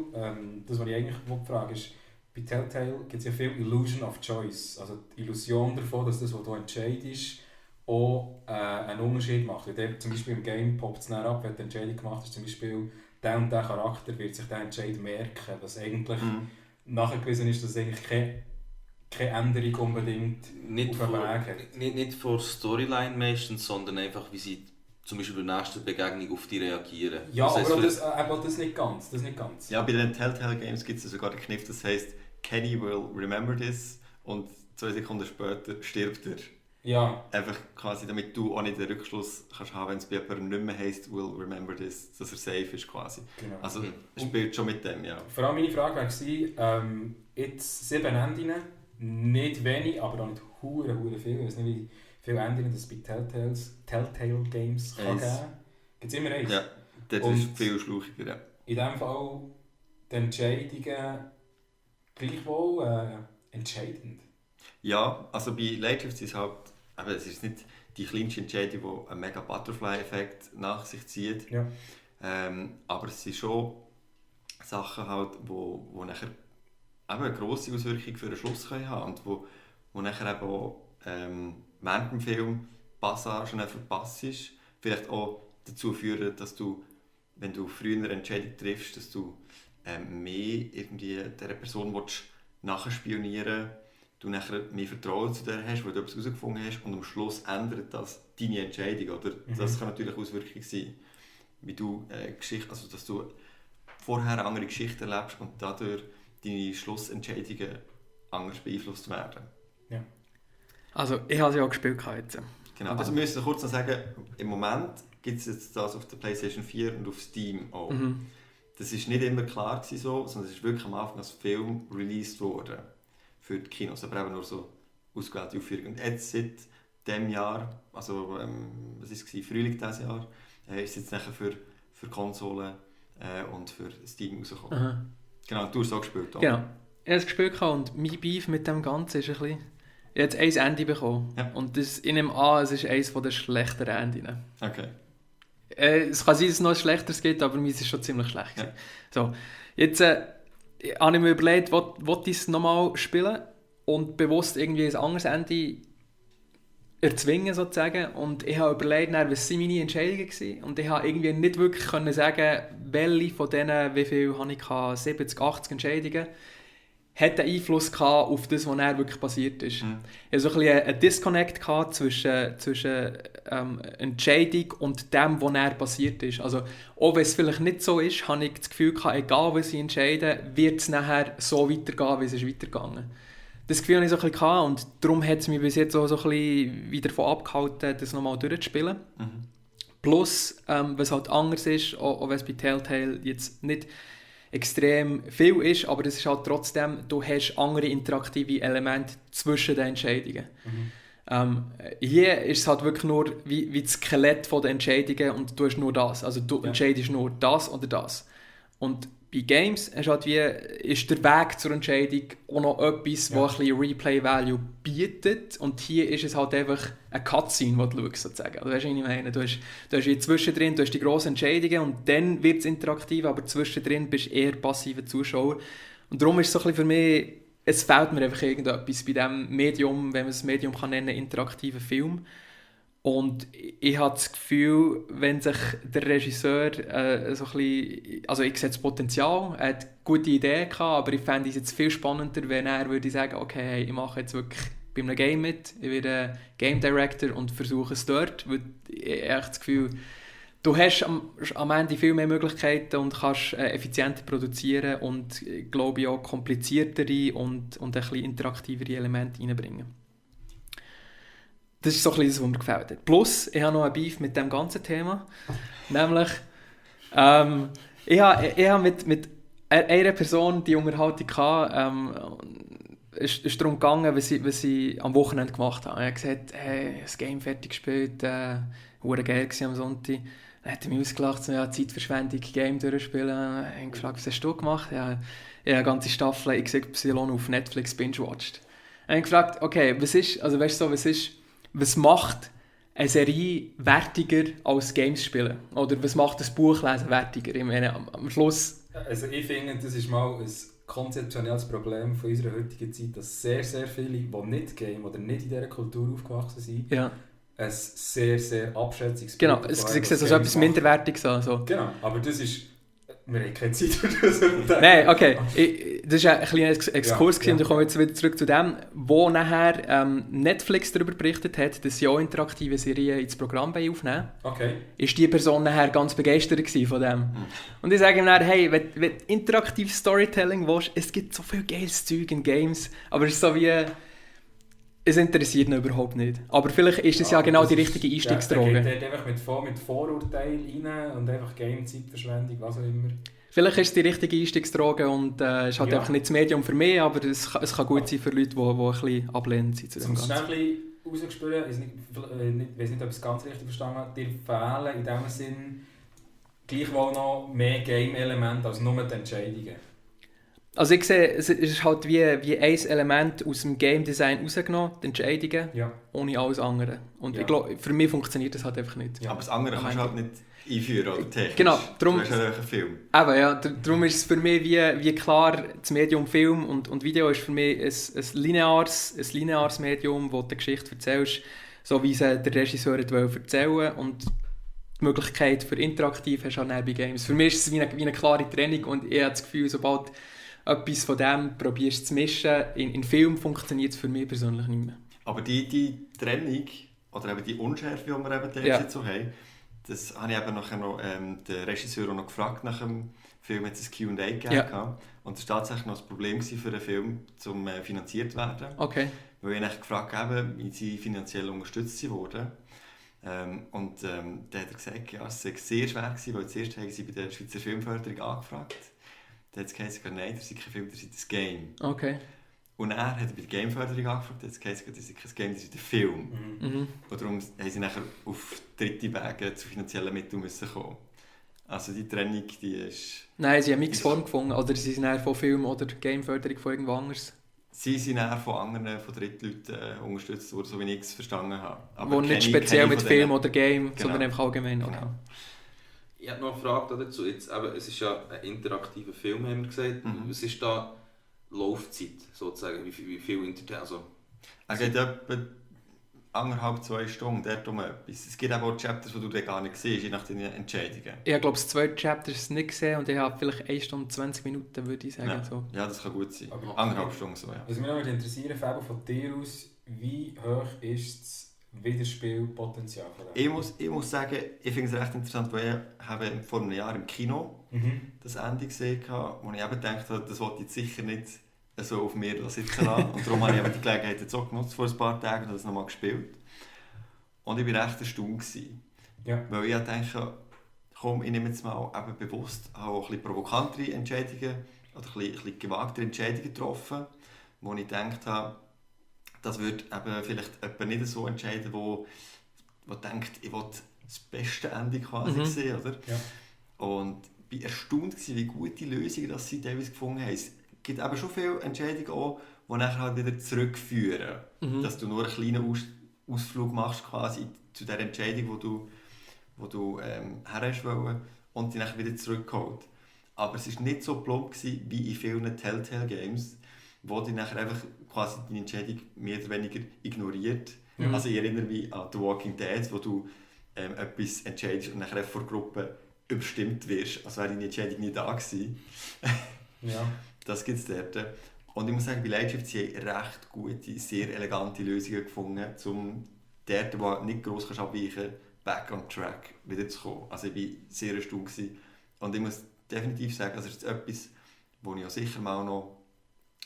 das was ich eigentlich frage ist, bei Telltale gibt es ja viel Illusion of Choice, also die Illusion davon, dass das, was du entscheidest, auch einen Unterschied macht. Weil zum Beispiel im Game poppt es dann ab, wenn du eine Entscheidung gemacht hast, zum Beispiel der und der Charakter wird sich der Entscheid merken, was eigentlich nachgewiesen ist, dass es eigentlich keine Änderung unbedingt nicht auf den Weg hat. Nicht vor Storyline meistens, sondern einfach, wie sie zum Beispiel bei der nächsten Begegnung auf die reagieren. Ja, das heißt, aber das nicht ganz. Ja, bei den Telltale Games gibt es sogar den Kniff, das heisst, Kenny will remember this und 2 Sekunden später stirbt er. Ja. Einfach quasi, damit du auch nicht den Rückschluss kannst haben, wenn es bei jemandem nicht mehr heisst, will remember this, dass er safe ist quasi. Genau. Also es spielt schon mit dem, ja. Vor allem meine Frage war, jetzt 7 Enden, nicht wenig, aber auch nicht hure viel. Ich weiß nicht, wie viele Enden es bei Telltale Games kann geben. Gibt es immer eins? Ja, das ist viel schlauchiger, ja. In diesem Fall die Entscheidungen gleichwohl entscheidend. Ja, also bei Late ist es halt, aber es ist nicht die kleinste Entscheidung, die einen mega Butterfly-Effekt nach sich zieht. Ja. Aber es sind schon Sachen halt, wo nachher eben eine grosse Auswirkung für den Schluss können haben und wo nachher eben auch während dem Film Passagen verpasst ist, vielleicht auch dazu führen, dass du, wenn du früher eine Entscheidung triffst, dass du mehr irgendwie dieser Person nachspionieren willst, du nachher mehr Vertrauen zu der hast, weil du etwas herausgefunden hast und am Schluss ändert das deine Entscheidung. Oder? Das kann natürlich Auswirkung sein, wie du Geschichte, also dass du vorher eine andere Geschichte erlebst und dadurch deine Schlussentscheidungen anders beeinflusst werden. Ja. Also ich habe es ja auch gespielt jetzt. Genau, also wir müssen kurz noch sagen, im Moment gibt es jetzt das auf der PlayStation 4 und auf Steam auch. Das war nicht immer klar so, sondern es ist wirklich am Anfang als Film released worden für die Kinos, aber eben nur so ausgewählte Aufführungen. Und jetzt seit diesem Jahr, also was war es, Frühling dieses Jahr, ist es jetzt nachher für Konsolen und für Steam rausgekommen. Genau, du hast es auch gespielt. Auch. Genau, ich habe es gespielt und mein Beef mit dem Ganzen ist ein bisschen... Ich habe jetzt ein Ende bekommen. Ja. Und das, ich nehme an, es ist eines der schlechteren Enden. Okay. Es kann sein, dass es noch ein schlechteres gibt, aber meins ist schon ziemlich schlecht. Ja. So, jetzt habe ich mir überlegt, will ich es nochmal spielen und bewusst irgendwie ein anderes Ende erzwingen sozusagen. Und ich habe überlegt, was waren meine Entscheidungen gewesen. Und ich habe irgendwie nicht wirklich können sagen, welche von denen, wie viel habe ich, 70, 80 Entscheidungen, hat einen Einfluss gehabt auf das, was dann wirklich passiert ist. Ich hatte so ein bisschen einen Disconnect gehabt zwischen Entscheidung und dem, was dann passiert ist. Also, auch wenn es vielleicht nicht so ist, habe ich das Gefühl gehabt, egal was ich entscheide, wird es nachher so weitergehen, wie es ist weitergegangen. Das Gefühl hatte ich so ein bisschen gehabt und darum hat es mich bis jetzt auch so ein bisschen wieder davon abgehalten, das nochmal durchzuspielen. Plus, was halt anders ist, auch wenn es bei Telltale jetzt nicht extrem viel ist, aber es ist halt trotzdem, du hast andere interaktive Elemente zwischen den Entscheidungen. Hier ist es halt wirklich nur wie das Skelett der Entscheidungen und du hast nur das. Also du entscheidest nur das oder das. Und bei Games ist halt ist der Weg zur Entscheidung auch noch etwas, was ein bisschen Replay-Value bietet. Und hier ist es halt einfach eine Cutscene, die du schaust, sozusagen. Also, weißt du, was ich meine? Du hast hier zwischendrin, du hast die grossen Entscheidungen und dann wird es interaktiv, aber zwischendrin bist du eher passiver Zuschauer. Und darum ist es so ein bisschen für mich, es fehlt mir einfach irgendetwas bei diesem Medium, wenn man es Medium kann nennen, interaktiven Film. Und ich habe das Gefühl, wenn sich der Regisseur so ein bisschen, also ich sehe das Potenzial, er hat gute Ideen gehabt, aber ich fände es jetzt viel spannender, wenn er würde sagen, okay, hey, ich mache jetzt wirklich bei einem Game mit, ich werde Game Director und versuche es dort, weil ich habe das Gefühl, du hast am Ende viel mehr Möglichkeiten und kannst effizienter produzieren und, glaube ich, auch kompliziertere und ein bisschen interaktivere Elemente reinbringen. Das ist so ein bisschen das, was mir gefällt hat. Plus, ich habe noch ein Beef mit dem ganzen Thema. Nämlich, ich habe mit einer Person die Unterhaltung gehabt, ist darum gegangen, was sie am Wochenende gemacht haben. Er hat gesagt, hey, das Game fertig gespielt, hure geil am Sonntag. Dann hat er mich ausgelacht, so, ja, Zeitverschwendung, Game durchspielen. Ich habe gefragt, was hast du gemacht? Ja, ich habe eine ganze Staffel XY auf Netflix binge-watched. Dann habe ich gefragt, okay, was macht eine Serie wertiger als Games spielen? Oder was macht das Buchlesen wertiger? Ich meine, am Schluss... Also ich finde, das ist mal ein konzeptionelles Problem von unserer heutigen Zeit, dass sehr, sehr viele, die nicht game oder nicht in dieser Kultur aufgewachsen sind, Ja. ein sehr, sehr abschätziges Genau, Bild es davon sieht haben, so was etwas Games Minderwertiges an. So. machen. Genau, aber das ist... Wir haben keine Zeit für das. Nein, okay. Das war ein kleiner Exkurs Ja, und ich komme jetzt wieder zurück zu dem, wo nachher Netflix darüber berichtet hat, dass sie auch interaktive Serien ins Programm aufnehmen. Okay. Ist die Person nachher ganz begeistert gewesen von dem. Und ich sage ihm dann, hey, wenn du interaktives Storytelling willst, es gibt so viel geiles Zeug in Games, aber es ist so wie... Es interessiert ihn überhaupt nicht. Aber vielleicht ist es ja genau die richtige Einstiegsdroge. Der geht einfach mit Vorurteilen rein und einfach Game-Zeitverschwendung, was auch immer. Vielleicht ist es die richtige Einstiegsdroge und es ist halt Ja. einfach nicht das Medium für mich, aber es kann gut sein für Leute, die ein bisschen ablehnend sind zu dem Um es schnell Ganzen. ein bisschen rauszuspüren, ich weiß nicht, ob ich es ganz richtig verstanden habe, dir fehlen in dem Sinn gleichwohl noch mehr Game-Elemente als nur die Entscheidungen. Also ich sehe, es ist halt wie ein Element aus dem Game Design rausgenommen, die Entscheidungen, Ja. ohne alles andere. Und Ja. ich glaube, für mich funktioniert das halt einfach nicht. Ja. Aber das andere kannst du halt nicht einführen oder technisch. Genau, darum- Du hast ja einen Film. Eben, ja, darum ist es für mich wie klar, das Medium Film und Video ist für mich ein lineares Medium, wo du die Geschichte erzählst, so wie sie der Regisseur erzählen wollte. Und die Möglichkeit für interaktiv hast du auch bei Games. Für mich ist es wie eine klare Trennung und ich habe das Gefühl, sobald etwas von dem probierst zu mischen, in Film funktioniert es für mich persönlich nicht mehr. Aber die Trennung, oder eben die Unschärfe, die wir eben Ja. jetzt so haben, das habe ich eben nachher noch den Regisseur auch noch gefragt nach dem Film, hat es ein Q&A gegeben. Ja. Und das war tatsächlich noch ein Problem für den Film, um finanziert zu werden. Okay. Weil ich nachher gefragt habe, wie sie finanziell unterstützt wurden. Dann hat er gesagt, ja, es sei sehr schwer gewesen, weil zuerst haben sie bei der Schweizer Filmförderung angefragt. Dann hat es geheißen, nein, das ist kein Film, das ist ein Game. Okay. Und er hat bei der Gameförderung angefragt, jetzt heisst es, das ist kein Game, das ist ein Film. Mhm. Und darum haben sie nachher auf dritte Wege zu finanziellen Mitteln müssen kommen. Also die Trennung, die ist... Nein, sie haben eine Mixform gefunden. Oder sie sind eher von Film oder Gameförderung von irgendwo anders. Sie sind dann von anderen, von Drittleuten unterstützt worden, so wie ich es verstanden habe. Wo nicht speziell mit Film oder Game, Genau. sondern einfach allgemein. Okay. Genau. Ich habe noch eine Frage dazu. Jetzt, eben, es ist ja ein interaktiver Film, haben wir gesagt. Mhm. Was ist da Laufzeit, sozusagen? Wie viel also Er geht etwa 1,5-2 Stunden dort um etwas. Es gibt aber auch Chapters, die du dann gar nicht siehst, je nach deinen Entscheidungen. Ich habe, glaube ich, das zweite Chapter ist nicht gesehen und ich habe vielleicht 1 Stunde 20 Minuten, würde ich sagen. Ja. So. Ja, das kann gut sein. Aber- 1,5 Stunden so, ja. Was mich noch interessieren, Fabio, von dir aus, wie hoch ist das Wiederspielpotenzial von dem? Ich muss sagen, ich finde es recht interessant, weil ich habe vor einem Jahr im Kino das Ende gesehen habe, wo ich eben gedacht habe, das wollte ich jetzt sicher nicht so auf mir sitzen lassen. Und darum habe ich eben die Gelegenheit jetzt auch genutzt vor ein paar Tagen und das nochmal gespielt. Und ich war recht erstaunt gewesen. Ja. Weil ich dachte, komm, ich nehme jetzt mal eben bewusst auch ein bisschen provokantere Entscheidungen oder ein bisschen gewagtere Entscheidungen getroffen, wo ich gedacht habe, das würde eben vielleicht jemand nicht so entscheiden, wo denkt, ich will das beste Ende quasi sehen, oder? Ja. Und ich war erstaunt gewesen, wie gute Lösungen das sie teilweise gefunden haben. Es gibt aber schon viele Entscheidungen auch, die nachher halt wieder zurückführen. Dass du nur einen kleinen Ausflug machst quasi zu der Entscheidung, wo du her hast wollen, und die nachher wieder zurückgeholt. Aber es war nicht so plump gewesen, wie in vielen Telltale-Games, wo die nachher einfach quasi die Entscheidung mehr oder weniger ignoriert. Mhm. Also ich erinnere mich an The Walking Dead, wo du etwas entscheidest und nachher vor der Gruppe überstimmt wirst, als wäre deine Entscheidung nicht da gewesen. Ja. Das gibt es dort. Und ich muss sagen, bei Lightshift haben recht gute, sehr elegante Lösungen gefunden, um dort, wo nicht gross abweichen kannst, back on track wieder zu kommen. Also ich war sehr erstaunt gewesen. Und ich muss definitiv sagen, das ist etwas, wo ich auch sicher mal noch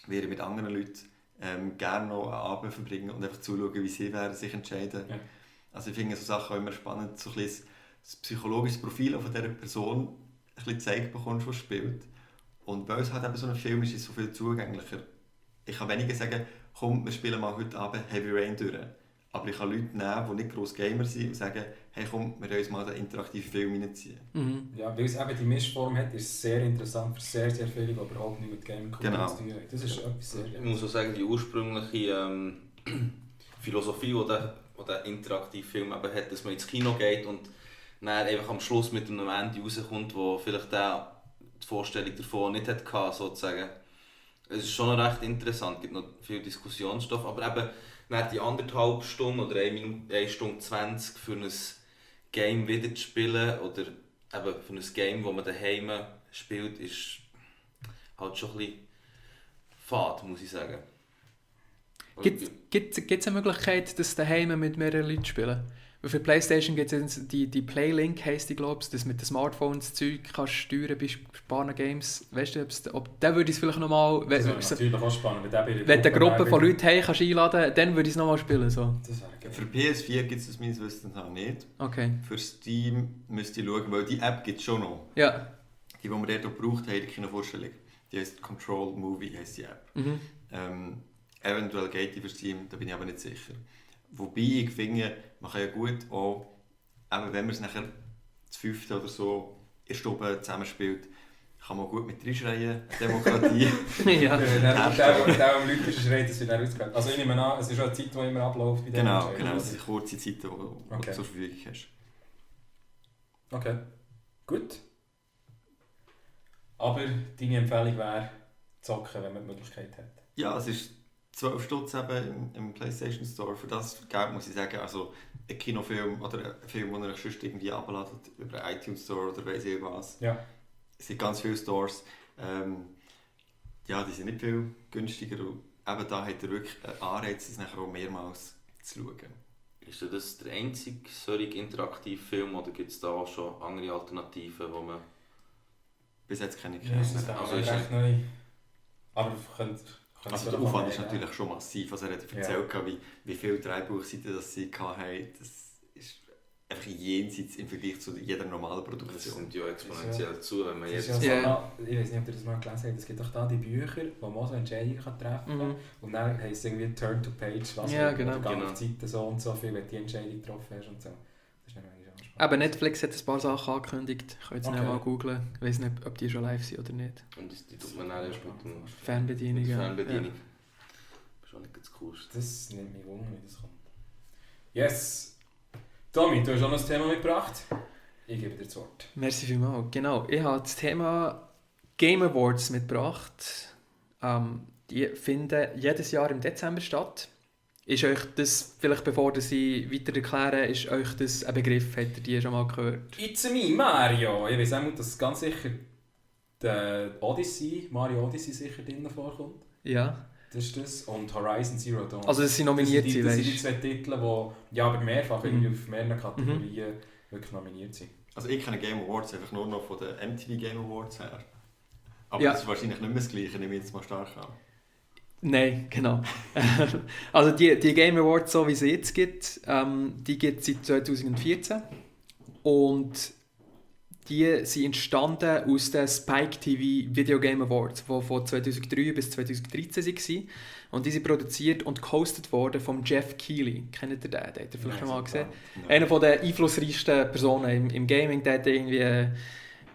mit anderen Leuten gerne noch einen Abend verbringen und einfach zuschauen, wie sie werden sich entscheiden. Ja. Also ich finde so Sachen auch immer spannend, so ein bisschen das psychologische Profil von dieser Person ein bisschen gezeigt bekommst, was spielt. Und weil es halt eben so ein Film ist, ist es so viel zugänglicher. Ich kann weniger sagen, komm, wir spielen mal heute Abend Heavy Rain durch. Aber ich kann Leute nehmen, die nicht gross Gamer sind und sagen, hey komm, wir wollen uns mal einen interaktiven Film reinziehen. Mhm. Ja, weil es eben die Mischform hat, ist es sehr interessant für sehr, sehr viele, die überhaupt nicht mit Gaming Genau. zu tun haben. Das ist etwas sehr ich muss auch sagen, die ursprüngliche Philosophie, die der der interaktive Film eben hat, dass man ins Kino geht und dann einfach am Schluss mit einem Ende rauskommt, wo vielleicht der die Vorstellung davon nicht hatte, sozusagen. Es ist schon noch recht interessant, es gibt noch viel Diskussionsstoff, aber eben dann die 1,5 Stunden oder 1 Stunde 20 für ein Game wieder zu spielen oder eben für ein Game, das man daheim spielt, ist halt schon ein bisschen fad, muss ich sagen. Gibt es eine Möglichkeit, dass daheim mit mehreren Leuten spielen? Weil für PlayStation gibt es die Playlink, heisst die, glaube ich, dass mit den Smartphones das Zeug kannst steuern bei spannenden Games. Weißt du, ob der würde ich es vielleicht nochmal... Das wäre natürlich auch spannend. Wenn du eine Gruppe von Leuten hey, kannst einladen, dann würde ich es nochmal spielen. So. Für PS4 gibt es das meines Wissens auch nicht. Okay. Für Steam müsst ihr schauen, weil die App gibt es schon noch. Ja. Die wir dort auch gebraucht haben, die Kinovorstellung. Die heisst Control Movie, heisst die App. Eventuell geht die für Steam, da bin ich aber nicht sicher. Wobei ich finde, man kann ja gut auch, eben wenn man es nachher zu 5. oder so in der Stube zusammenspielt, kann man gut mit reinschreien, Demokratie. Ja. Der am Leute schreit, das wird dann ausgehört. Also ich nehme an, es ist auch eine Zeit, die immer abläuft. Bei genau, es sind kurze Zeiten, die du zur Verfügung hast. Okay, gut. Aber deine Empfehlung wäre, zocken, wenn man die Möglichkeit hat. Ja, es ist 12 Stutz eben im PlayStation Store. Für das Geld muss ich sagen, also ein Kinofilm oder ein Film, den ihr euch sonst irgendwie abladet über einen iTunes Store oder weiss ich was. Ja. Es sind ganz viele Stores. Ja, die sind nicht viel günstiger. Und eben da hat er wirklich einen Anreiz, es nachher auch mehrmals zu schauen. Ist das der einzige solche interaktive Film oder gibt es da auch schon andere Alternativen, wo man... Bis jetzt kenne ich Ja, ist Also ist recht neu. Aber also der Aufwand ist natürlich schon massiv. Also er hat erzählt, wie viele Drehbuchseiten das sie hatten. Das ist einfach jenseits im Vergleich zu jeder normalen Das Produktion. nimmt ja exponentiell zu, wenn man Ich jetzt... weiß nicht, ob ihr das mal gelesen habt, es gibt doch da die Bücher, wo man so Entscheidungen treffen kann. Und dann heisst es irgendwie Turn to Page, was genau. auf die Seite so und so viel, wenn du die Entscheidung getroffen hast und so. Das ist nicht mehr spannend. Aber Netflix hat ein paar Sachen angekündigt. Ich kann jetzt nicht mal googlen. Ich weiß nicht, ob die schon live sind oder nicht. Und die tut man dann erst mit dem... Fernbedienung. Fernbedienung. Ja. Das ist auch nicht das Coolste. Das nimmt mich wunder, wie das kommt. Yes! Tommy, du hast auch noch ein Thema mitgebracht. Ich gebe dir das Wort. Merci vielmals. Genau, ich habe das Thema Game Awards mitgebracht. Die finden jedes Jahr im Dezember statt. Ist euch das, vielleicht bevor ich weiter erkläre, ist euch das ein Begriff? Habt ihr die schon mal gehört? It's me, Mario! Ich weiss auch, dass ganz sicher der Mario Odyssey sicher drin vorkommt. Ja. Das ist das. Und Horizon Zero Dawn. Also dass sie nominiert sind, Das weißt sind die zwei Titel, die ja, aber mehrfach irgendwie auf mehreren Kategorien wirklich nominiert sind. Also ich kenne Game Awards einfach nur noch von den MTV Game Awards her. Aber Ja. das ist wahrscheinlich nicht mehr das Gleiche, nehme ich jetzt mal stark an. Nein, genau. Also die Game Awards, so wie es jetzt gibt, die gibt es seit 2014. Und die sind entstanden aus den Spike TV Video Game Awards, die von 2003 bis 2013 waren. Und die sind produziert und gehostet worden von Jeff Keighley. Kennt ihr den? Den habt ihr vielleicht schon mal gesehen? Einer der einflussreichsten Personen im Gaming. Der hat irgendwie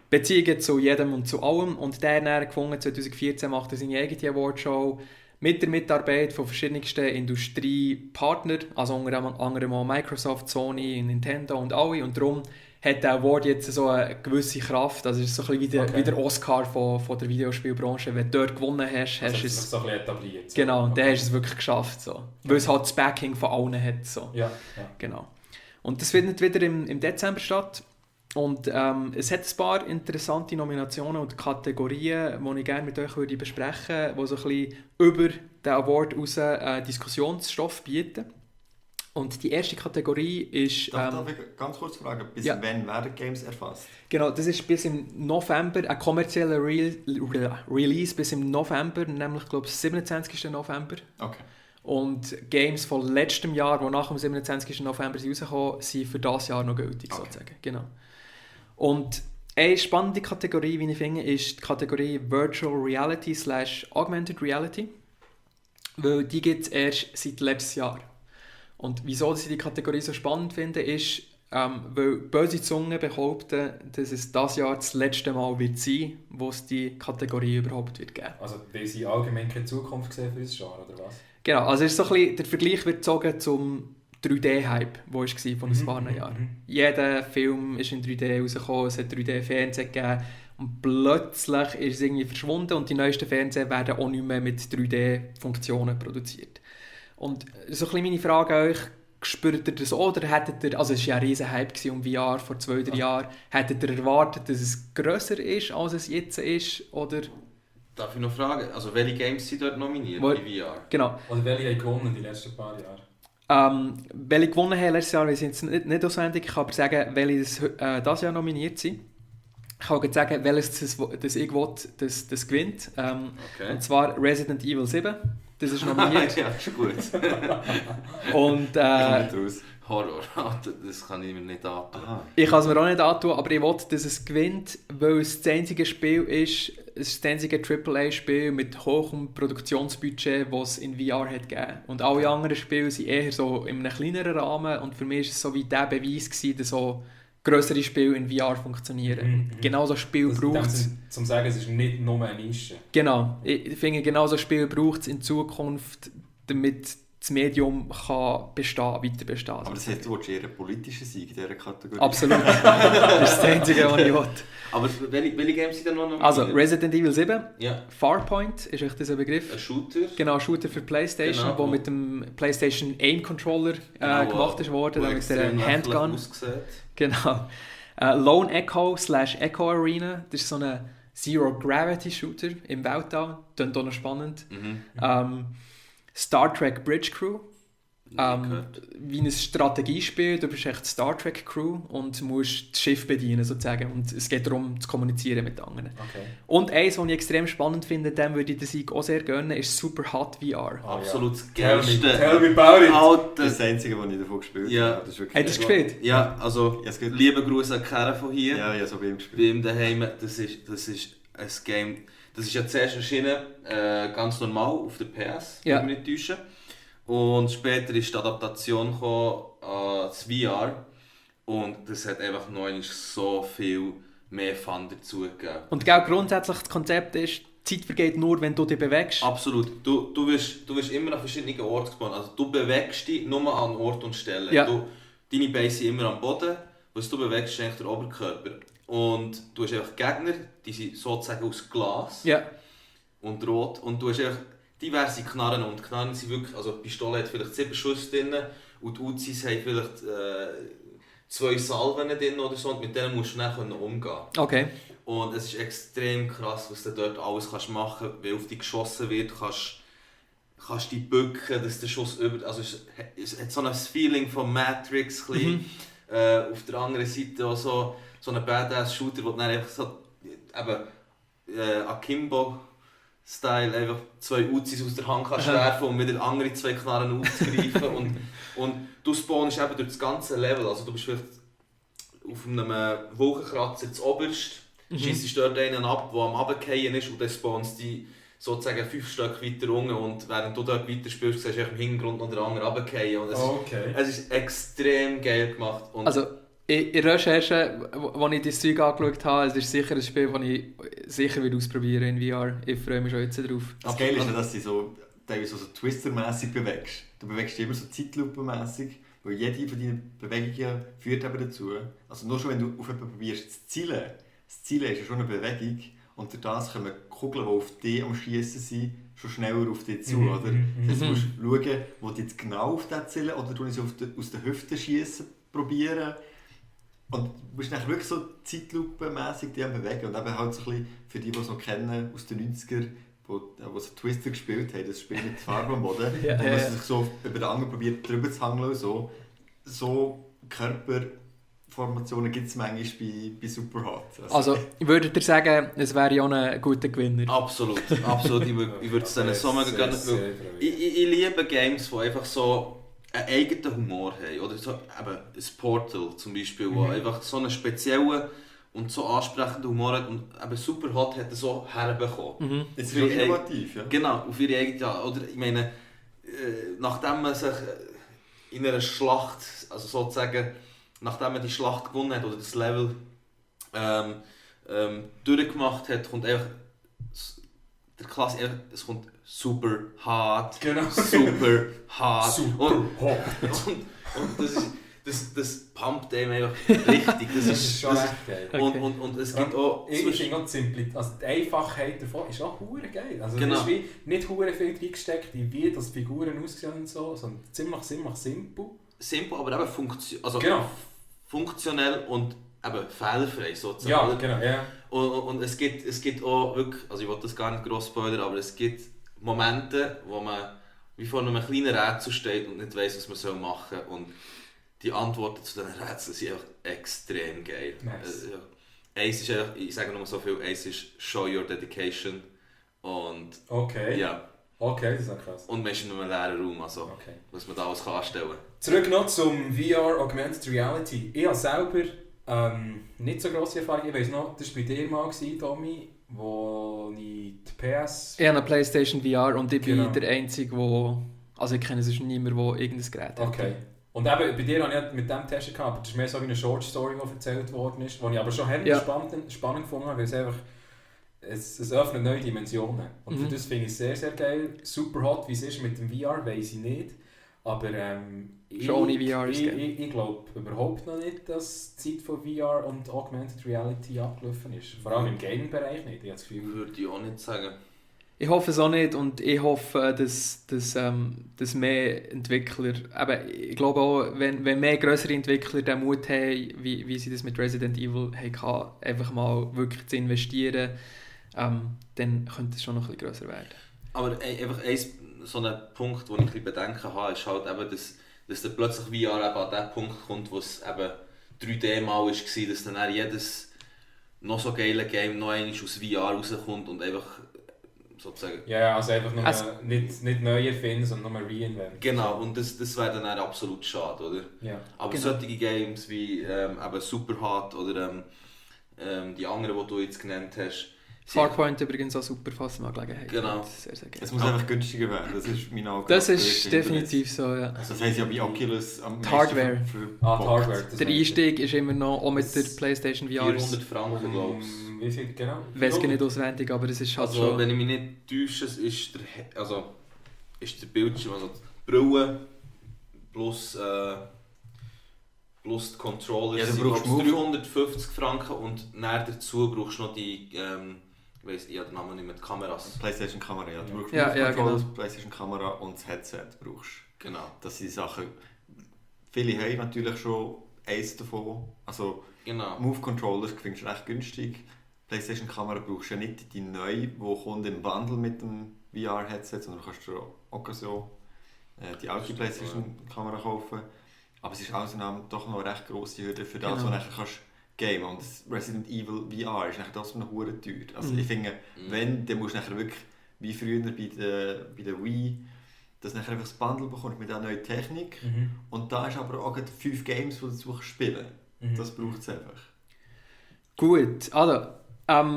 Beziehungen zu jedem und zu allem. Und der hat dann gefunden, 2014 macht er seine eigene Awardshow mit der Mitarbeit von verschiedensten Industriepartnern, also unter anderem Microsoft, Sony, Nintendo und alle. Und darum hat der Award jetzt so eine gewisse Kraft. Also es ist so ein bisschen wie der Oscar von der Videospielbranche. Wenn du dort gewonnen hast, hast du es... so ein bisschen etabliert. So. Genau, und dann hast du es wirklich geschafft. So. Weil es halt das Backing von allen hat. So. Ja. Genau. Und das findet wieder im Dezember statt. Und es hat ein paar interessante Nominationen und Kategorien, die ich gerne mit euch besprechen würde, die so ein bisschen über den Award raus Diskussionsstoff bieten. Und die erste Kategorie ist... Darf ich ganz kurz fragen, bis wann werden Games erfasst? Genau, das ist bis im November, ein kommerzieller Release bis im November, nämlich glaube ich 27. November. Okay. Und Games von letztem Jahr, die nach dem 27. November rausgekommen sind, für dieses Jahr noch gültig sozusagen. Genau. Und eine spannende Kategorie, wie ich finde, ist die Kategorie Virtual Reality / Augmented Reality. Weil die gibt es erst seit letztes Jahr. Und wieso ich die Kategorie so spannend finde, ist, weil böse Zungen behaupten, dass es dieses Jahr das letzte Mal wird sein, wo es die Kategorie überhaupt wird geben. Also weil sie allgemein keine Zukunft sehen für das Genre, oder was? Genau, also ist so ein bisschen, der Vergleich wird gezogen zum 3D-Hype, der war von ein paar Jahren. Jeder Film ist in 3D rausgekommen, es hat 3D-Fernsehen gegeben und plötzlich ist es irgendwie verschwunden und die neuesten Fernseher werden auch nicht mehr mit 3D-Funktionen produziert. Und so ein bisschen meine Frage an euch, spürt ihr das oder hättet ihr, also es war ja ein riesen Hype um VR vor 2-3 Jahren, hättet ihr erwartet, dass es grösser ist, als es jetzt ist, oder? Darf ich noch fragen, also welche Games sind dort nominiert Wo- in VR? Genau. Oder welche haben gewonnen die letzten paar Jahre? Welche gewonnen haben letztes Jahr, weiß ich jetzt nicht auswendig, ich kann aber sagen, welche das Jahr nominiert sind. Ich kann auch sagen, welches das ich will, das gewinnt. Okay. Und zwar Resident Evil 7. Das ist nominiert. Ja, ist gut. Und Kommt raus. Horror, das kann ich mir nicht antun. Aha. ich kann es mir auch nicht antun, aber ich will, dass es gewinnt, weil es das einzige Spiel ist, das einzige AAA-Spiel mit hohem Produktionsbudget, das es in VR hat gegeben. Und alle anderen Spiele sind eher so in einem kleineren Rahmen und für mich war es so wie der Beweis gewesen, dass so grössere Spiele in VR funktionieren. Mhm. Und genau so ein Spiel Das in dem braucht es. Sinn, zum sagen, es ist nicht nur eine Nische. Genau. Ich finde, genau so ein Spiel braucht es in Zukunft, damit das Medium kann weiter bestehen. Aber das heißt, du willst eher einen politischen Sieg in dieser Kategorie? Absolut. Das ist das Einzige, was ich will. Aber welche Games sind denn noch nominiert? Also, Resident Evil 7, Ja, Farpoint, ist euch das ein ein Begriff? Shooter. Genau, Shooter für PlayStation, Genau. wo mit dem PlayStation Aim Controller gemacht ist worden, wo mit der extrem lächerlich Handgun. aussieht. Genau. Lone Echo / Echo Arena, das ist so ein Zero-Gravity-Shooter im Weltall, klingt auch noch spannend. Mhm. Star Trek Bridge Crew, Nie gehört. wie ein Strategiespiel, du bist echt Star Trek Crew und musst das Schiff bedienen sozusagen und es geht darum zu kommunizieren mit anderen. Okay. Und eins, was ich extrem spannend finde, dem würde ich den Sieg auch sehr gönnen, ist Super Hot VR. Ah, Absolut das Tell Geilste. me about it! Das Alter. ist das Einzige, was ich davon gespielt Ja. habe. Das ist wirklich Hat er es gespielt? Ja, also Ja, es geht- liebe Grüße an Karen von hier. Ja, ja, so bei ihm Bei gespielt. ihm daheim, das ist ein Game, das ist ja zuerst erschienen, ganz normal auf der PS, Ja. wenn ich mich nicht täusche. Und später ist die Adaptation gekommen, das VR. Und das hat einfach noch einmal so viel mehr Fun dazu gegeben. Und genau, grundsätzlich das Konzept ist, die Zeit vergeht nur, wenn du dich bewegst. Absolut. Du wirst immer an verschiedenen Orten gespawnt. Also du bewegst dich nur an Ort und Stelle. Ja. Deine Beine sind immer am Boden, was du bewegst, ist eigentlich der Oberkörper. Und du hast einfach Gegner, die sind sozusagen aus Glas Ja, und rot. Und du hast einfach diverse Knarren. Und Knarren sind wirklich, also die Pistole hat vielleicht 7 Schuss drin und die Uzis haben vielleicht 2 Salven drin oder so. Und mit denen musst du dann umgehen. okay. Und es ist extrem krass, was du dort alles machen kannst, weil auf dich geschossen wird, kannst du dich bücken, dass der Schuss über... Also es hat so ein Feeling von Matrix, auf der anderen Seite auch so einen Badass-Shooter, wo du dann einfach so Akimbo-Style einfach 2 Uzis aus der Hand kannst werfen und wieder andere 2 Knarren aufzugreifen. und du spawnst eben durch das ganze Level, also du bist vielleicht auf einem Wolkenkratzer zuoberst, schießt dort einen ab, der am Runterfallen ist und dann spawnst du sozusagen 5 Stück weiter unten und während du dort weiterspielst, siehst du im Hintergrund noch den anderen runterfallen und es ist extrem geil gemacht. Und Also, in der Recherche, als ich das Zeug angeschaut habe, es ist sicher ein Spiel, das ich sicher ausprobieren in VR. Ich freue mich schon jetzt drauf. Das Geile ist ja, dass du so teilweise so Twister-mässig bewegst. Du bewegst dich immer so Zeitlupe-mässig, weil jede von deinen Bewegungen führt eben dazu. Also nur schon, wenn du auf jemanden probierst zu zielen, das Zielen ist ja schon eine Bewegung und durch das kommen Kugeln, die auf dich am Schiessen sind, schon schneller auf dich zu, oder? Das heißt, du musst schauen, wo du jetzt genau auf den zielen oder du es aus der Hüfte schiessen probieren. Und du musst dann wirklich so zeitlupenmässig die bewegen und eben halt so ein bisschen, für die es noch kennen, aus den 90ern, die so Twister gespielt haben, das Spiel mit Farbe am Boden, Ja, wo man ja. sich so über den anderen probiert drüber zu hangeln und so Körperformationen gibt es manchmal bei Superhot. Also, würdet ihr sagen, es wäre ja ein guter Gewinner? absolut. Ich würde es denen so mega gerne... Ich liebe Games, die einfach so einen eigenen Humor haben. Oder so, eben ein Portal zum Beispiel, wo einfach so einen speziellen und so ansprechenden Humor hat. Und eben Superhot hat er so herbekommen. Es ist schon innovativ, ja. Genau, auf ihre eigene... Ja, oder ich meine, nachdem man sich in einer Schlacht, also sozusagen, nachdem man die Schlacht gewonnen hat oder das Level durchgemacht hat, kommt einfach der Klasse, es kommt super hart, Genau. super hart. Super hot. Und das pumpt einem einfach richtig. Das ist schon echt geil. Okay. Und es gibt auch... Ich finde auch die Einfachheit davon ist auch hure geil. Also Genau. es ist wie nicht hure viel reingesteckt, wie das die Figuren aussehen und so, sondern ziemlich simpel. Simpel, aber eben Genau. funktionell und eben fehlerfrei Ja, sozusagen. genau, ja. Und es gibt auch wirklich, also ich will das gar nicht gross spoilern, aber es gibt Momente, wo man wie vor einem kleinen Rätsel steht und nicht weiss, was man machen soll. Und die Antworten zu diesen Rätseln sind einfach extrem geil. Nice. Eins ist einfach, ich sage nur so viel, eins ist Show Your Dedication. Und Okay. ja, Okay, das ist auch krass. und man ist in einem leeren Raum, also Okay. was man da alles kann anstellen kann. Zurück noch zum VR Augmented Reality. Ich habe selber nicht so grosse Erfahrung. Ich weiss noch, das war bei dir mal, Tommy, wo ich die PS... Ich habe eine PlayStation VR und ich bin Genau. der Einzige, der... Also ich kenne sonst niemanden, der irgendein Gerät hat. Okay. Und eben, bei dir habe ich ja mit dem getestet, aber das ist mehr so wie eine Short Story, die erzählt worden ist, die ich aber schon Ja. spannend gefunden habe, weil es einfach... Es öffnet neue Dimensionen. Und für das finde ich es sehr, sehr geil. Super hot, wie es ist mit dem VR, weiss ich nicht. Aber Schon ohne VR ist geil. ich glaube überhaupt noch nicht, dass die Zeit von VR und Augmented Reality abgelaufen ist. Vor allem im Gaming-Bereich nicht. Ich habe das Gefühl... Würde ich auch nicht sagen. Ich hoffe es auch nicht und ich hoffe, dass mehr Entwickler, aber ich glaube auch, wenn mehr grössere Entwickler den Mut haben, wie sie das mit Resident Evil hatten, einfach mal wirklich zu investieren, dann könnte es schon noch ein bisschen grösser werden. Aber einfach so ein Punkt, den ich ein bisschen Bedenken habe, ist halt eben, dass dann plötzlich VR eben an den Punkt kommt, wo es eben 3D-Mal war, dass dann jedes noch so geile Game noch einmal aus VR rauskommt und einfach sozusagen... Ja, also einfach nur Also- nicht neu erfinden, sondern nur reinventen. Genau, und das wäre dann auch absolut schade, oder? Ja. Aber Genau. solche Games wie eben Superhot oder die anderen, die du jetzt genannt hast, sind Farpoint übrigens auch super, falls mal Gelegenheit Genau. hat. Sehr, sehr Es gerne. muss einfach günstiger werden, das ist mein Auge. Das ist definitiv so, ja. Das heisst ja bei Oculus am Die Hardware. Die Hardware. das Der meine ich. Einstieg ist immer noch, auch mit der PlayStation VR, 400 Franken, glaube ich. Wie viel, genau? ich weiß gar nicht auswendig, aber es ist halt Also, schon... wenn ich mich nicht täusche, ist der Bildschirm, also die Brille plus die Controller, Ja, du sind, brauchst glaub ich, Move. 350 Franken und näher dazu brauchst du noch die, ich weiss den Namen nicht mehr, die Kameras. PlayStation Kamera, ja. Du brauchst Ja, Move ja, Controls, genau. PlayStation Kamera und das Headset brauchst. Genau. Das sind Sachen. Viele haben natürlich schon eins davon. Also Genau. Move Controllers findest du recht günstig. PlayStation Kamera brauchst du ja nicht die neue, die kommt im Bundle mit dem VR-Headset, sondern du kannst dir auch so die alte PlayStation Kamera kaufen. Aber es ist außerdem doch noch eine recht grosse Hürde für das, Genau. was du nachher kannst gamen. Und das Resident Evil VR ist nachher trotzdem noch hure teuer. Also Mhm. ich finde, wenn, dann musst du nachher wirklich, wie früher bei der Wii, dass du nachher einfach das Bundle bekommst mit der neuen Technik. Mhm. Und da ist aber auch gerade 5 Games, die du dazu spielen kannst. Mhm. Das braucht es einfach. Gut, also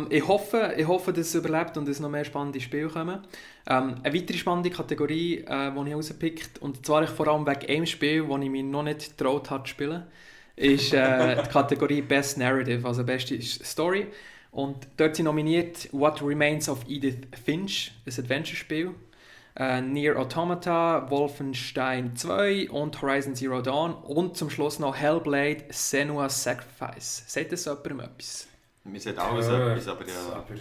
ich hoffe, dass es überlebt und es noch mehr spannende Spiele kommen. Eine weitere spannende Kategorie, die ich herausgepickt und zwar vor allem wegen einem Spiel, das ich mich noch nicht getraut habe zu spielen, ist die Kategorie Best Narrative, also beste Story. Und dort sind nominiert What Remains of Edith Finch, ein Adventure-Spiel, Nier Automata, Wolfenstein 2 und Horizon Zero Dawn und zum Schluss noch Hellblade Senua's Sacrifice. Sagt das jemandem etwas? Wir sagen alles Gehört, etwas, aber ja. aber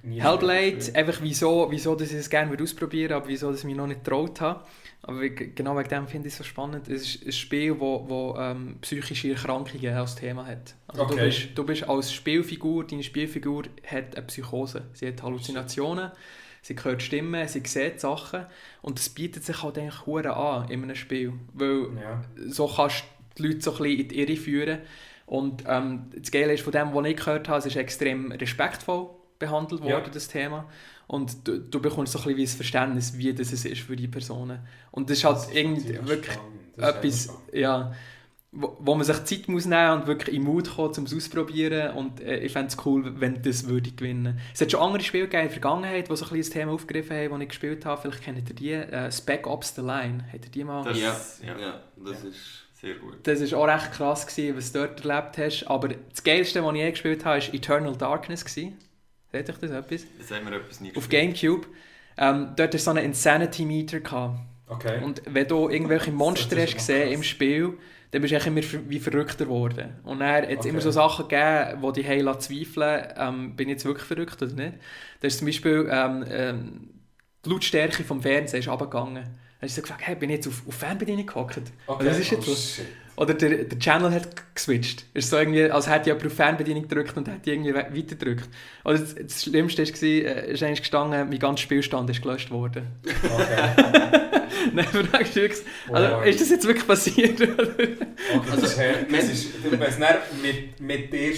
nie Hellblade, gespielt. einfach wieso dass ich es gerne ausprobieren würde, aber wieso dass ich mich noch nicht getraut habe. Aber genau wegen dem finde ich es so spannend. Es ist ein Spiel, das psychische Erkrankungen als Thema hat. Also Okay. du bist als Spielfigur, deine Spielfigur hat eine Psychose. Sie hat Halluzinationen, sie hört Stimmen, sie sieht Sachen und das bietet sich halt eigentlich verdammt an in einem Spiel. Weil Ja. so kannst du die Leute so ein bisschen in die Irre führen. Und das Geile ist, von dem, was ich gehört habe, es ist extrem respektvoll behandelt worden, Ja. das Thema. Und du bekommst so ein bisschen wie ein Verständnis, wie das ist für die Personen. Und das ist halt Das ist irgendwie natürlich wirklich spannend. Das ist etwas, spannend. ja, wo man sich Zeit muss nehmen und wirklich in den Mut kommen, um es auszuprobieren. Und ich fände es cool, wenn das würde gewinnen. Es hat schon andere Spiele gegeben in der Vergangenheit, die so ein bisschen das Thema aufgegriffen haben, das ich gespielt habe. Vielleicht kennt ihr die. Spec Ops The Line. Habt ihr die mal? Das- Ja, ja. ja, das Ja. ist... Sehr gut. Das war auch recht krass, was du dort erlebt hast. Aber das Geilste, was ich je gespielt habe, war Eternal Darkness. Seht euch das etwas? Jetzt haben wir etwas nicht Auf gespielt. Gamecube. Dort hatte so einen Insanity Meter. Okay. Und wenn du irgendwelche Monster Das ist hast schon gesehen krass. im Spiel, dann bist du immer wie verrückter geworden. Und dann hat es Okay. immer so Sachen gegeben, die dich zweifeln, bin ich jetzt wirklich verrückt oder nicht. Da ist zum Beispiel die Lautstärke vom Fernsehen ist runtergegangen. Dann hast du gefragt, hey, bin ich jetzt auf Fernbedienung gehockt? Okay. Das ist jetzt so. Shit. Oder der Channel hat geswitcht. Es ist so irgendwie, als hätte jemand auf Fernbedienung gedrückt und hätte irgendwie weiter gedrückt. Oder das Schlimmste war, ist eigentlich gestanden, mein ganzer Spielstand ist gelöscht worden. Okay. Dann fragst du wirklich, also, ist das jetzt wirklich passiert? Okay, Also, das ist, wenn es nicht mit dir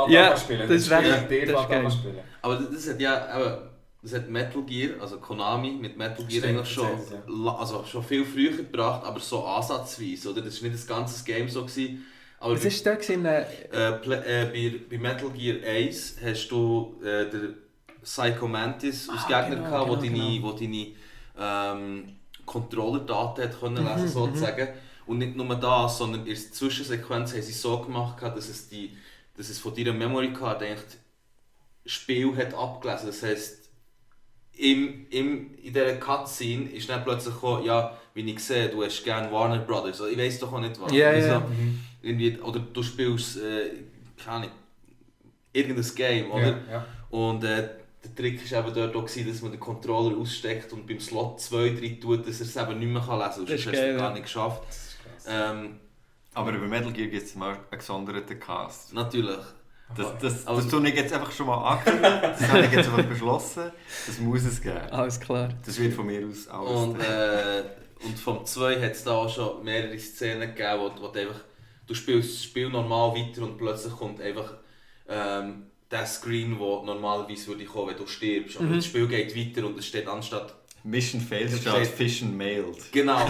Ja, spielen, das ist dann recht- mit dir das ist geil. spielen. Aber das hat ja eben, das hat Metal Gear, also Konami mit Metal Gear Stimmt, eigentlich schon, das heißt es, also schon viel früher gebracht, aber so ansatzweise, oder? Das war nicht das ganze Game so gewesen. Aber Was ist da gewesen? bei Metal Gear 1 hast du den Psycho Mantis als Gegner genau, gehabt, genau. wo deine Controller-Daten hat können lesen, sozusagen. Und nicht nur das, sondern in der Zwischensequenz haben sie so gemacht, dass es von deiner Memory Card eigentlich Spiel hat abgelesen. Das heisst, in dieser Cutscene ist dann plötzlich gekommen, ja, wie ich sehe, du hast gerne Warner Brothers. Ich weiss doch auch nicht was. Ja, Also, ja. irgendwie, oder du spielst keine Ahnung, irgendein Game, oder? Ja. Und der Trick war eben dort auch, dass man den Controller aussteckt und beim Slot 2 drin tut, dass er es eben nicht mehr lesen kann. Das Sonst ist hast du geil, es gar ja. nicht geschafft. Das ist krass. Aber über Metal Gear gibt es mal einen gesonderten Cast. Natürlich. Das tue ich jetzt einfach schon mal angekündigt, das habe ich jetzt einfach beschlossen, das muss es geben. Alles klar. Das wird von mir aus alles. Und vom 2 hat es da auch schon mehrere Szenen gegeben, wo du einfach, du spielst das Spiel normal weiter und plötzlich kommt einfach der Screen, der normalerweise würde kommen, wenn du stirbst. Aber das Spiel geht weiter und es steht anstatt... Mission failed, Das statt steht- Fission mailed. Genau,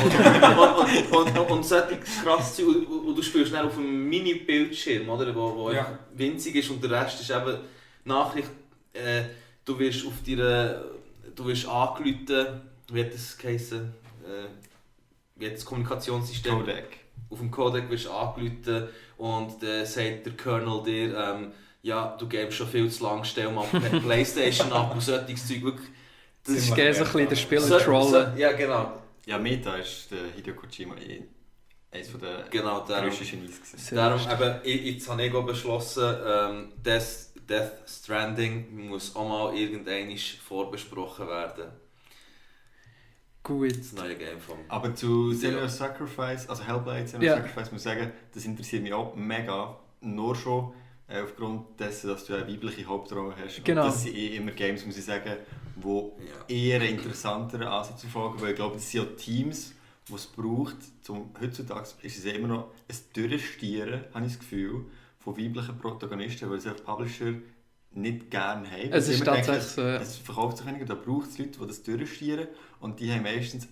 und solche krass Zeug, und du spielst dann auf einem Mini-Bildschirm, oder, wo Ja. einfach winzig ist und der Rest ist eben Nachricht, du wirst angerufen, wie hat das geheissen, wie hat das Kommunikationssystem? Codec. Auf dem Codec wirst du angerufen und dann sagt der Colonel dir, ja, du gibst schon viel zu lange, stell mal die Playstation ab und solches Zeug, wirklich. Das ist Ziemlich geil, so ein bisschen der Spieler So- trollen. ja, genau. Ja, Meta ist der Hideo Kojima eines der Genau, darum. grössten Genies gewesen. Sehr Darum lustig. eben, jetzt habe ich auch beschlossen, Death Stranding muss auch mal irgendwann vorbesprochen werden. Gut. Das neue Game vom... Aber zu Ja. Senua's Sacrifice, also Hellblade Senua's Ja. Sacrifice, muss ich sagen, das interessiert mich auch mega. Nur schon aufgrund dessen, dass du eine weibliche Hauptrolle hast. Genau. Und das sind immer Games, muss ich sagen, wo Ja. eher einen interessanteren Ansatz verfolgen, weil ich glaube, das sind ja Teams, die es braucht, heutzutage ist es immer noch ein Durchstieren, habe ich das Gefühl, von weiblichen Protagonisten, weil es auch Publisher nicht gerne haben. Es Sie ist immer denken, tatsächlich so, ja. es verkauft sich weniger, da braucht es Leute, die das durchstieren und die haben meistens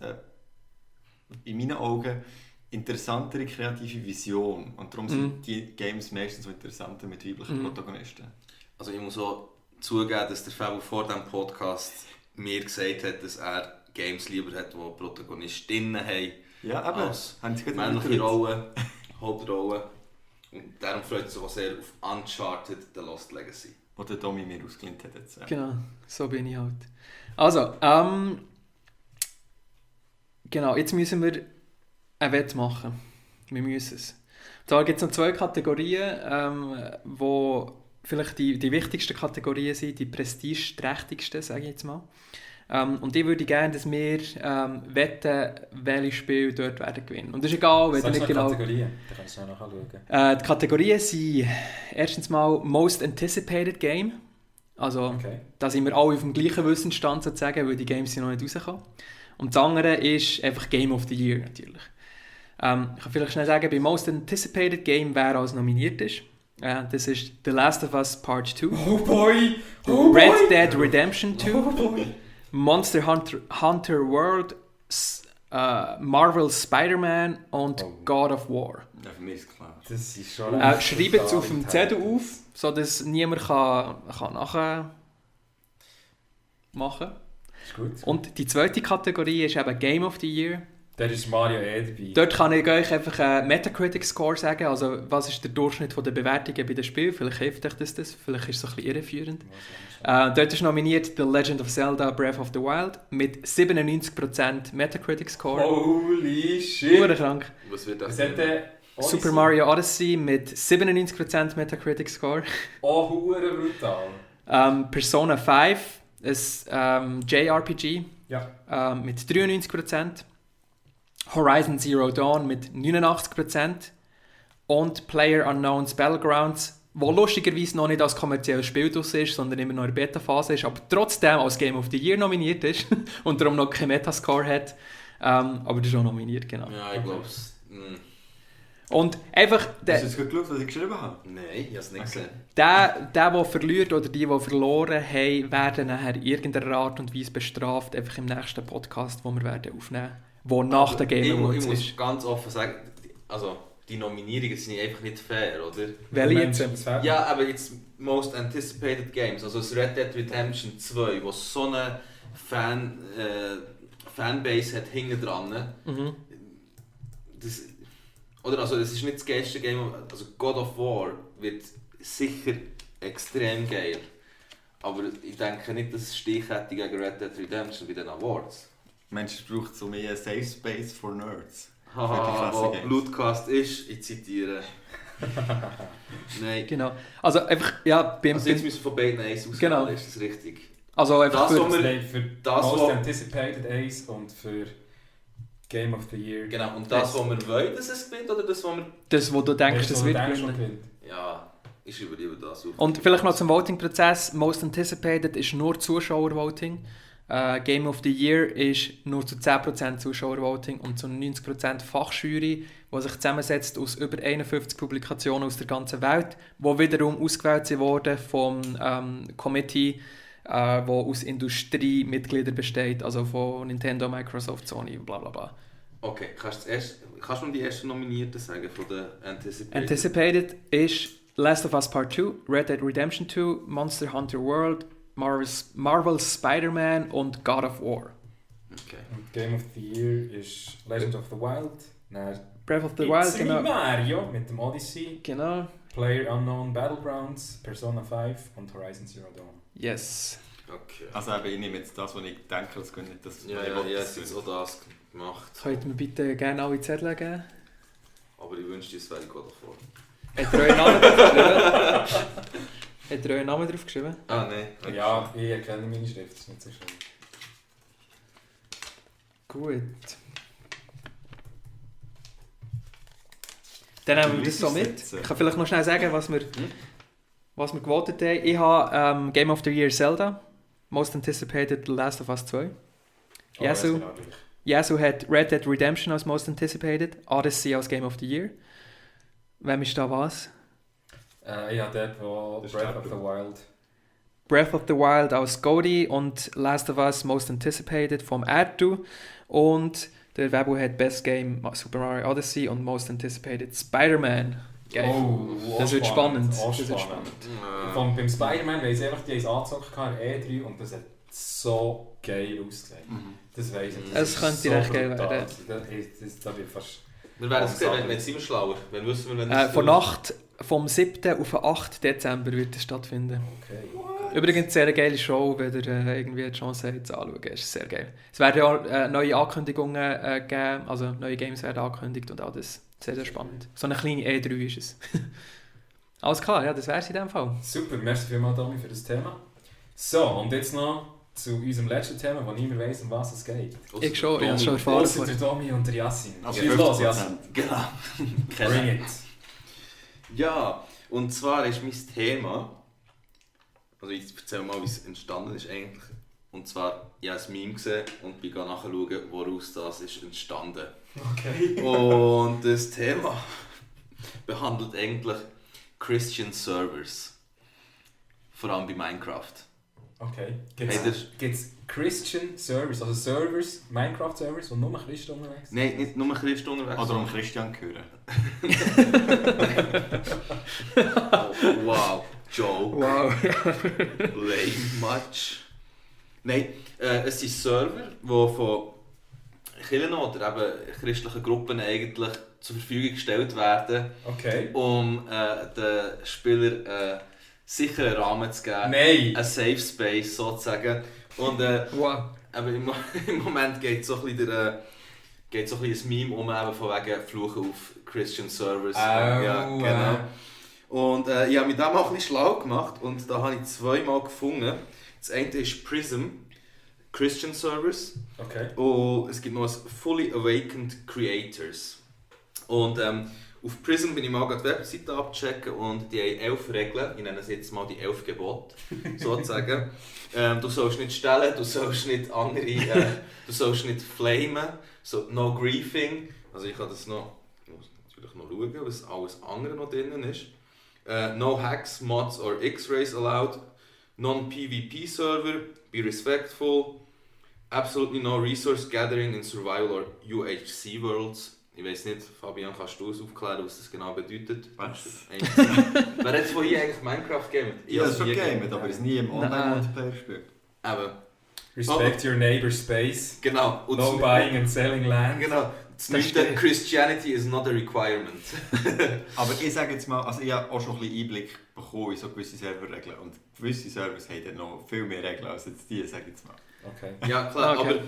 in meinen Augen interessantere kreative Vision und darum sind die Games meistens so interessanter mit weiblichen Protagonisten. Also ich muss auch zugeben, dass der Fabio vor diesem Podcast mir gesagt hat, dass er Games lieber hat, die Protagonistinnen haben, Ja, aber als haben sie gerade männliche erläutert. Rollen, Hauptrollen. Und darum freut es sich auch sehr auf Uncharted The Lost Legacy. Wo der Domi mir ausgelehnt hat jetzt. Genau, so bin ich halt. Also, genau, jetzt müssen wir ein Wett machen. Wir müssen es. Da gibt es noch 2 Kategorien, wo vielleicht die wichtigsten Kategorien sind, die prestigeträchtigsten, sage ich jetzt mal. Und ich würde gerne, dass wir wetten, welche Spiele dort werden gewinnen. Und das ist egal, wenn du Sagst nicht du noch genau... Kategorien? Da kannst du noch nachschauen. Die Kategorien sind erstens mal Most Anticipated Game. Also, Okay. da sind wir alle auf dem gleichen Wissensstand sozusagen, weil die Games sind noch nicht rausgekommen. Und das andere ist einfach Game of the Year natürlich. Ich kann vielleicht schnell sagen, bei Most Anticipated Game, wer als nominiert ist. Das ist The Last of Us Part 2, Oh boy! Red Dead Redemption 2, Oh boy! Monster Hunter World, Marvel Spider-Man und Oh. God of War. Ja, für mich ist klar. Das ist schon... Schreibt es auf dem Zettel auf, sodass niemand kann nachher machen. Ist gut. Und die zweite Kategorie ist eben Game of the Year. Der ist Mario dabei. Dort kann ich euch einfach einen Metacritic-Score sagen, also was ist der Durchschnitt der Bewertungen bei den Spielen, vielleicht hilft euch das, vielleicht ist es ein bisschen irreführend. Dort ist nominiert The Legend of Zelda Breath of the Wild mit 97% Metacritic-Score. Holy shit! Krank. Was wird das? Was hat der Super Mario Odyssey mit 97% Metacritic-Score. Oh, hure brutal. Persona 5, ein JRPG Ja. mit 93%. Horizon Zero Dawn mit 89% und PlayerUnknown's Battlegrounds, wo lustigerweise noch nicht als kommerzielles Spiel draus ist, sondern immer noch in der Beta-Phase ist, aber trotzdem als Game of the Year nominiert ist und darum noch keinen Metascore hat. Aber das ist auch nominiert, genau. Ja, ich glaube es. Und einfach Hast du jetzt geschaut, was ich geschrieben habe? Nein, ich habe es nicht gesehen. der verliert oder die verloren haben, werden nachher in irgendeiner Art und Weise bestraft, einfach im nächsten Podcast, den wir werden aufnehmen, wo nach der Game Awards Ich muss ist. ganz offen sagen, also die Nominierungen sind einfach nicht fair, oder? Welche jetzt? Ja, aber jetzt Most Anticipated Games, also das Red Dead Redemption 2, wo so eine Fanbase hat hinten dran. Mhm. Das, oder also es ist nicht das geilste Game, also God of War wird sicher extrem geil. Aber ich denke nicht, dass es Stich hätte gegen Red Dead Redemption bei den Awards. Mensch, es braucht so mehr Safe Space for Nerds. Haha, wo Bloodcast ist, ich zitiere. Nein. Genau. Also einfach, ja, beim... Also jetzt müssen wir von beiden eins auswählen, Genau. ist das richtig? Also einfach Das, für, was wir- Nein, für das, Most wo- Anticipated Ace und für Game of the Year. Genau, und das, was wir wollen, dass es gewinnt, oder das, was wir... das, wo du denkst, das wird schon gewinnen. gewinnt. Ja, ich überlebe das auf. Und vielleicht noch zum Voting-Prozess. Most Anticipated ist nur Zuschauervoting. Game of the Year ist nur zu 10% Zuschauervoting und zu 90% Fachjury, die sich zusammensetzt aus über 51 Publikationen aus der ganzen Welt, die wiederum ausgewählt wurden vom Committee, das aus Industriemitgliedern besteht, also von Nintendo, Microsoft, Sony, bla bla bla. Okay, kannst du noch die ersten Nominierten sagen von der Anticipated? Anticipated ist Last of Us Part 2, Red Dead Redemption 2, Monster Hunter World, Marvel's Spider-Man und God of War. Okay. Und Game of the Year ist Legend of the Wild. Dann Breath of the Wild, It's Me genau. Mario mit dem Odyssey. Genau. PlayerUnknown Battlegrounds, Persona 5 und Horizon Zero Dawn. Yes. Okay. Also eben, ich nehme jetzt das, was ich denke, das könnte nicht das, Ja, was ich ja, will, ja, das es ist auch das gemacht. Könnt ihr mir bitte gerne alle Zettel geben? Aber ich wünschte, es wäre God of War. Hat er euren Namen draufgeschrieben? Hat er euren Namen draufgeschrieben? Ah, nein. Ja, ich erkenne meine Schrift, das ist nicht so schlimm. Gut. Dann nehmen wir das so mit. Ich kann vielleicht noch schnell sagen, was wir gewotet haben. Ich habe Game of the Year Zelda, Most Anticipated The Last of Us 2. Oh, Yasu. das ist genau gleich. Yasu hat Red Dead Redemption als Most Anticipated, Odyssey als Game of the Year. Wem ist da was? Ich habe dort, wo Das ist Breath of Tattoo. the Wild. Breath of the Wild aus Goldie und Last of Us Most Anticipated vom Erdu. Und der Webu hat Best Game Super Mario Odyssey und Most Anticipated Spider-Man. Geil. Oh, Das wird spannend. Auch Das wird spannend. Äh, Beim Spider-Man weiss ich einfach, die haben es angezockt in E3 und das hat so geil ausgesehen. Mhm. Das weiss ich. Es könnte recht geil brutal. werden. Das wird fast... wir werden es sehen, wenn sind wir schlauer. Wenn wissen wir, wenn es Von Nacht vom 7. auf den 8. Dezember wird es stattfinden. Okay. Übrigens sehr eine geile Show, wenn ihr irgendwie die Chance habt, zu anschauen. Es ist sehr geil. Es werden ja auch neue Ankündigungen geben, also neue Games werden angekündigt und alles. Sehr, sehr spannend. So eine kleine E3 ist es. Alles klar, ja, das wäre es in dem Fall. Super, merci vielmals, Tommy, für das Thema. So, und jetzt noch zu unserem letzten Thema, wo niemand weiss, um was es geht. Ich schon, ja, schon erfahren. Ausser der Tommy und der Yassin. Also Schieß los, 50%. Yassin. Genau. Bring it. Ja, und zwar ist mein Thema, also ich erzähle mal, wie es entstanden ist eigentlich. Und zwar, ich habe ein Meme gesehen und bin nachschauen, woraus das ist entstanden. Okay. Und das Thema behandelt eigentlich Christian Servers. Vor allem bei Minecraft. Okay. Hey, Gibt es Christian Servers, also Servers, Minecraft-Servers, wo nur Christen unterwegs sind? Nein, nicht nur Christen unterwegs. Oder um Christian gehören. Oh, wow, Joke. Wow. Lame much. Nein, es sind Server, die von Kirchen oder eben christlichen Gruppen eigentlich zur Verfügung gestellt werden, Okay. um den Spielern einen sicheren Rahmen zu geben. Nein! Ein Safe Space sozusagen. Und Wow. aber im Moment geht so ein bisschen ein Meme eben von wegen Fluchen auf Christian Servers. Ja, genau. Und ich habe mich da mal ein bisschen schlau gemacht und da habe ich 2 Mal gefunden. Das eine ist Prism, Christian Servers. Okay. Und es gibt noch ein Fully Awakened Creators. Und auf Prism bin ich mal die Webseite abchecken und die haben 11 Regeln. Ich nenne es jetzt mal die 11 Gebote, sozusagen. Du sollst nicht stehlen, du sollst nicht andere, du sollst nicht flamen, so no griefing. Also ich kann das noch, ich muss natürlich noch schauen, was alles andere noch drin ist. No hacks, mods or X-rays allowed. Non-PvP server, be respectful. Absolutely no resource gathering in survival or UHC worlds. Ich weiss nicht, Fabian, kannst du es aufklären, was das genau bedeutet? Was? Wer hat von hier eigentlich Minecraft gamet? Ja, es ist schon gamet, aber es ist nie im Online-Multiplayer gespielt. Eben. Respect your neighbor's space. Genau. Und No buying and selling land. Genau. Das nächste, Christianity is not a requirement. Aber ich sage jetzt mal, also ich habe auch schon ein bisschen Einblick bekommen in so gewisse Serverregeln. Und gewisse Servers haben dann noch viel mehr Regeln als jetzt die, sage ich jetzt mal. Okay. Ja, klar. Okay.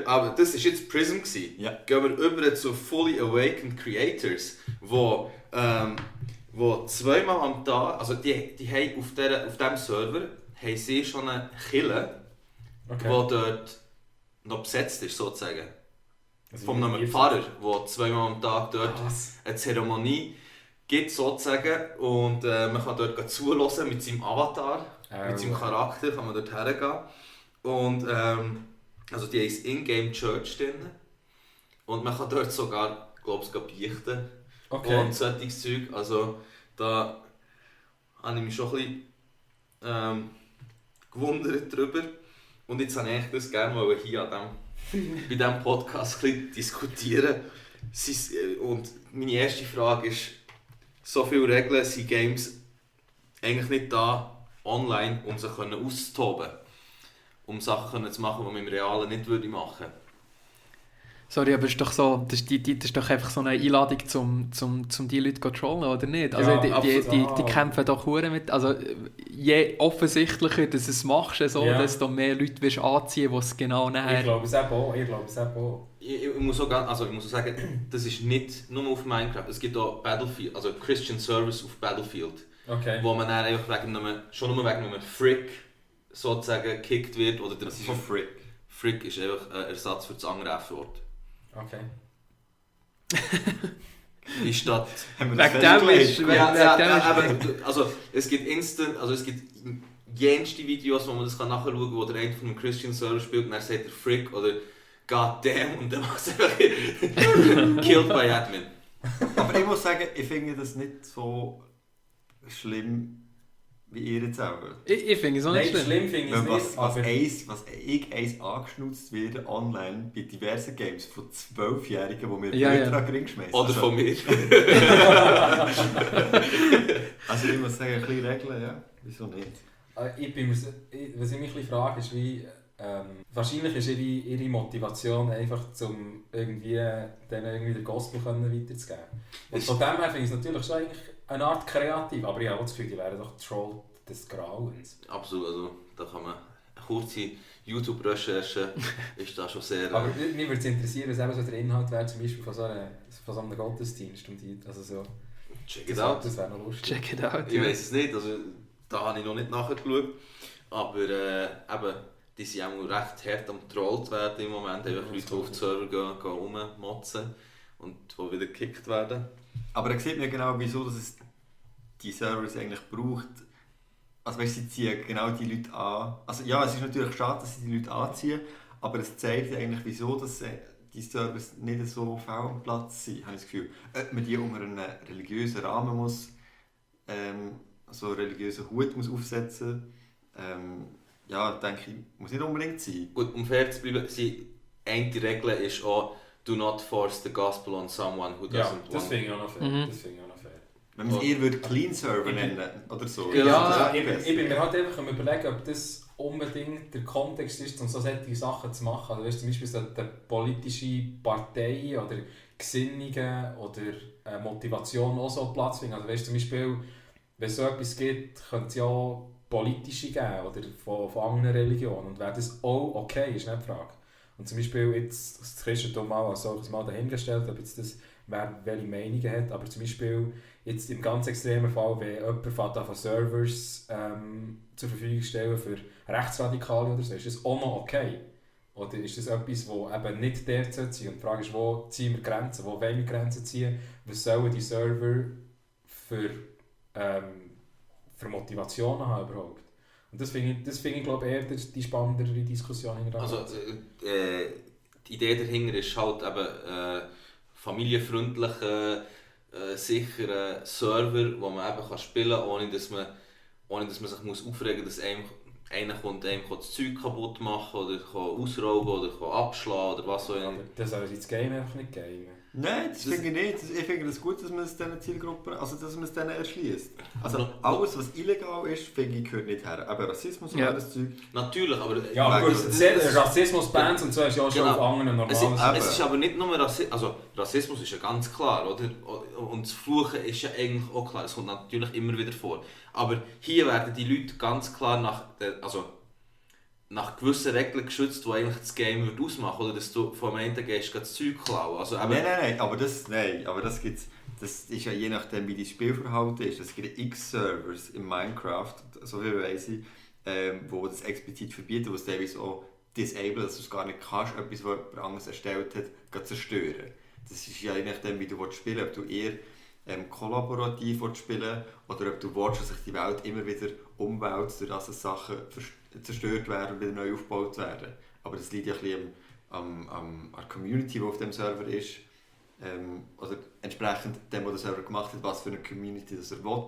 Aber das war jetzt Prism gewesen. Ja. Gehen wir über zu Fully Awakened Creators, wo 2-mal am Tag, also die haben auf diesem Server haben sie schon eine Kille, die dort noch besetzt ist, sozusagen. Also Von einem Pfarrer, der 2-mal am Tag dort eine Zeremonie gibt, sozusagen. Und man kann dort zuhören mit seinem Avatar, mit seinem Charakter, kann man dort hergehen. Und also die ist In-Game Church drin. Und man kann dort sogar, glaube ich, beichten. Okay. Und solches Zeug. Also da habe ich mich schon ein bisschen gewundert drüber. Und jetzt wollte ich das gerne mal hier bei diesem Podcast ein bisschen diskutieren. Und meine erste Frage ist, so viele Regeln sind Games eigentlich nicht da, online, um sich auszutoben. Um Sachen zu machen, die man im Realen nicht machen würde. Sorry, aber es ist doch so, das ist doch einfach so eine Einladung, zum die Leute zu trollen, oder nicht? Also Ja, die kämpfen doch hure mit, also je offensichtlicher dass es machst, desto mehr Leute wirst du anziehen, die es genau nachher... Ich glaube es auch. Ich muss auch sagen, das ist nicht nur auf Minecraft, es gibt auch Battlefield, also Christian Service auf Battlefield, Okay. wo man dann einfach schon nur wegen einem Frick sozusagen gekickt wird. Oder Das ist ein Frick. Frick ist einfach ein Ersatz für das andere F-Wort. Okay. In Stadt. Wegen dem ist... Also es gibt jenste Videos, wo man das nachschauen kann, wo der eine von einem Christian Server spielt und dann sagt er Frick oder God damn und dann macht es einfach Killed by Admin. Aber ich muss sagen, ich finde das nicht so schlimm wie ihr jetzt auch. Ich finde es auch nicht Nein, schlimm. schlimm finde ich es nicht. Was ich angeschnutzt werde online bei diversen Games von 12-Jährigen, die mir Ja. an den Ring schmeißen. Oder von mir. Also ich muss sagen, ein bisschen Regeln, ja. Wieso nicht? Was ich mich ein bisschen frage, ist wie... wahrscheinlich ist ihre Motivation einfach, um irgendwie den Gospel weiterzugeben. Und von dem her finde ich es natürlich schon eigentlich eine Art kreativ, aber ich habe auch das Gefühl, die wären doch Troll des Grauens. Absolut, also da kann man eine kurze YouTube-Recherche ist da schon sehr... Aber mich würde es interessieren, was eben so der Inhalt wäre, zum Beispiel von so einem Gottesdienst. Also so, check it out. Das wäre noch lustig. Check it out, Ich weiß es nicht, also da habe ich noch nicht nachgeschaut. Aber eben, die sind auch recht hart am getrollt werden im Moment. Einfach Leute, die auf den Server gehen rummotzen und die wieder gekickt werden. Aber da sieht man genau, wieso dass es die Servers eigentlich braucht. Also weißt, sie ziehen genau die Leute an. Also ja, es ist natürlich schade, dass sie die Leute anziehen, aber es zeigt eigentlich, wieso dass die Servers nicht so fehl am Platz sind, habe ich das Gefühl. Ob man die unter einen religiösen Rahmen muss, so einen religiösen Hut muss aufsetzen, ja, denke ich, muss nicht unbedingt sein. Gut, um fair zu bleiben, eine Regel ist auch, do not force the gospel on someone who doesn't Ja, das want. finde ich auch noch fair. Mhm. Das finde ich auch noch fair. Wenn man es eher Clean Server nennen oder so. Ja, ich bin mir halt einfach am überlegen, ob das unbedingt der Kontext ist, um solche Sachen zu machen. Also, weißt, zum Beispiel sollten politische Parteien oder Gesinnungen oder Motivation auch so Platz finden. Also, weißt, zum Beispiel, wenn es so etwas gibt, könnte es ja auch politische geben oder von anderen Religionen. Und wäre das auch okay, ist nicht die Frage. Und zum Beispiel jetzt das Christentum mal als solches mal dahingestellt, ob jetzt das wer welche Meinungen hat, aber zum Beispiel jetzt im ganz extremen Fall, wenn jemand von Servers zur Verfügung stellen für Rechtsradikale oder so, ist das auch noch okay? Oder ist das etwas, das eben nicht dort sein sollte? Und die Frage ist, wo ziehen wir Grenzen? Wo wollen wir Grenzen ziehen? Was sollen die Server für Motivationen haben überhaupt? Und das finde ich glaube eher die spannendere Diskussion in der Also die Idee dahinter ist halt eben familienfreundliche, sichere Server, wo man eben spielen kann, ohne dass man sich aufregen muss, dass einer kommt, das Zeug kaputt machen oder ausrauben oder abschlagen oder was auch immer. Aber das soll das Game einfach nicht geben. Nein, das finde ich nicht. Ich finde es gut, dass man es diesen Zielgruppen, also dass man es denen erschließt. Also alles, was illegal ist, finde ich, gehört nicht her. Aber Rassismus und das Zeug. Natürlich, aber... Ja, aber gut, Rassismus-Bands und so ist ja schon auf anderen normalen... Es ist aber nicht nur Rassismus, also Rassismus ist ja ganz klar, oder? Und das Fluchen ist ja eigentlich auch klar, es kommt natürlich immer wieder vor. Aber hier werden die Leute ganz klar nach gewissen Regeln geschützt, die eigentlich das Game ausmachen, oder dass du vom einen gehst, das Zeug klauen. Also, nein, aber das gibt's. Das ist ja je nachdem, wie dein Spielverhalten ist. Es gibt x Servers in Minecraft, so viel weiss ich, wo das explizit verbieten, wo es teilweise auch disable, dass du es gar nicht kannst, etwas, was jemand anderes erstellt hat, zerstören. Das ist ja je nachdem, wie du spielen willst, ob du eher kollaborativ spielen oder ob du willst, dass sich die Welt immer wieder umwälzt, durch dass Sachen zerstört werden und wieder neu aufgebaut werden. Aber das liegt ja ein bisschen an der Community, die auf dem Server ist. Oder entsprechend dem, was der Server gemacht hat, was für eine Community das er will.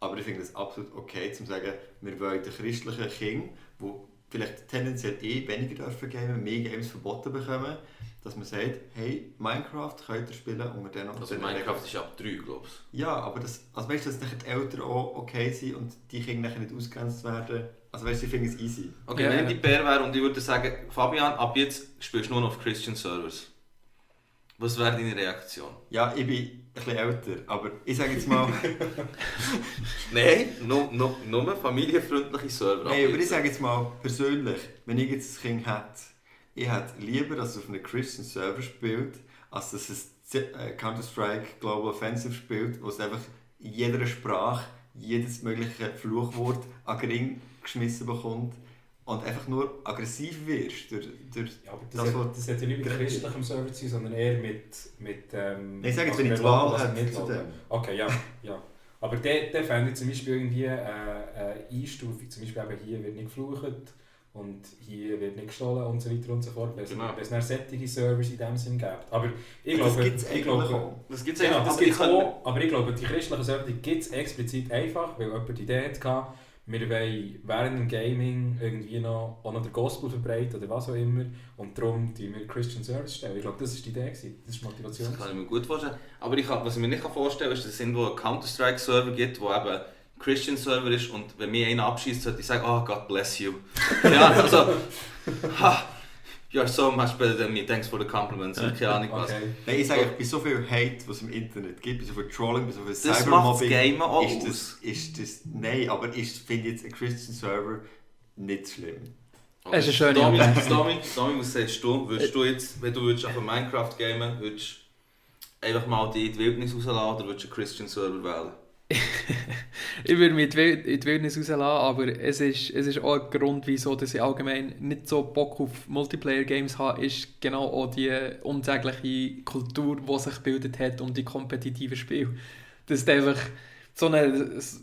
Aber ich finde es absolut okay, zu sagen, wir wollen den christlichen Kindern, die vielleicht tendenziell weniger dürfen gamen, mehr Games verboten bekommen, dass man sagt, hey, Minecraft könnt ihr spielen unter den und also Minecraft ist ab 3, glaube ich. Ja, aber weißt du, dass die Eltern auch okay sind und die Kinder nicht ausgegrenzt werden. Also weißt du, ich finde es easy. Okay, wenn ich die Bär wäre und ich würde sagen, Fabian, ab jetzt spielst du nur noch auf Christian Servers. Was wäre deine Reaktion? Ja, ich bin ein bisschen älter, aber ich sage jetzt mal... Nein, nur familienfreundliche Server. Nein, aber ich sage jetzt mal persönlich, wenn ich jetzt ein Kind hätte, ich hätte lieber, dass es auf einem Christian Server spielt, als dass es Counter-Strike Global Offensive spielt, wo es einfach in jeder Sprache jedes mögliche Fluchwort an den Ring geschmissen bekommt und einfach nur aggressiv wirst. Ja, aber das hat ja nicht mit christlichem Server zu sein, sondern eher mit Nein, ich sage jetzt, wenn ich die Wahl hätte zu dem. Okay, ja. Aber der fände ich zum Beispiel irgendwie eine Einstufung, zum Beispiel eben hier wird nicht geflucht und hier wird nicht gestohlen und so weiter und so fort, weil es dann sättige Servers in dem Sinn gibt. Aber ich glaube, das gibt es auch, aber ich glaube, die christlichen Server gibt es explizit einfach, weil jemand die Idee hatte, wir wollen während dem Gaming irgendwie auch noch den Gospel verbreiten oder was auch immer und darum die wir Christian Service stellen. Ich glaube, das war die Idee, das ist die Motivation. Das kann ich mir gut vorstellen. Aber was ich mir nicht vorstellen kann, ist, dass es irgendwo einen Counter-Strike-Server gibt, wo eben Christian Server ist und wenn mir einer abschießt, sollte ich sagen, oh, God bless you. Ja, also, you are so much better than me, thanks for the compliments. Keine Ahnung was. Okay. Nein, ich sage, bei so viel Hate, was es im Internet gibt, bei so viel Trolling, bei so viel Cybermobbing, Cybermobbing, das macht das ist das nein, aber ich finde jetzt ein Christian Server nicht schlimm. Okay. Es ist eine schöne Domi, was sagst du? Würdest du jetzt, wenn du auf Minecraft gamen würdest einfach mal die Wildnis rauslassen oder würdest du einen Christian Server wählen? Ich würde mich in die Wildnis rauslassen, aber es ist auch ein Grund, wieso dass ich allgemein nicht so Bock auf Multiplayer-Games habe, ist genau auch die unsägliche Kultur, die sich gebildet hat um die kompetitiven Spiele. Das ist einfach so eine... Es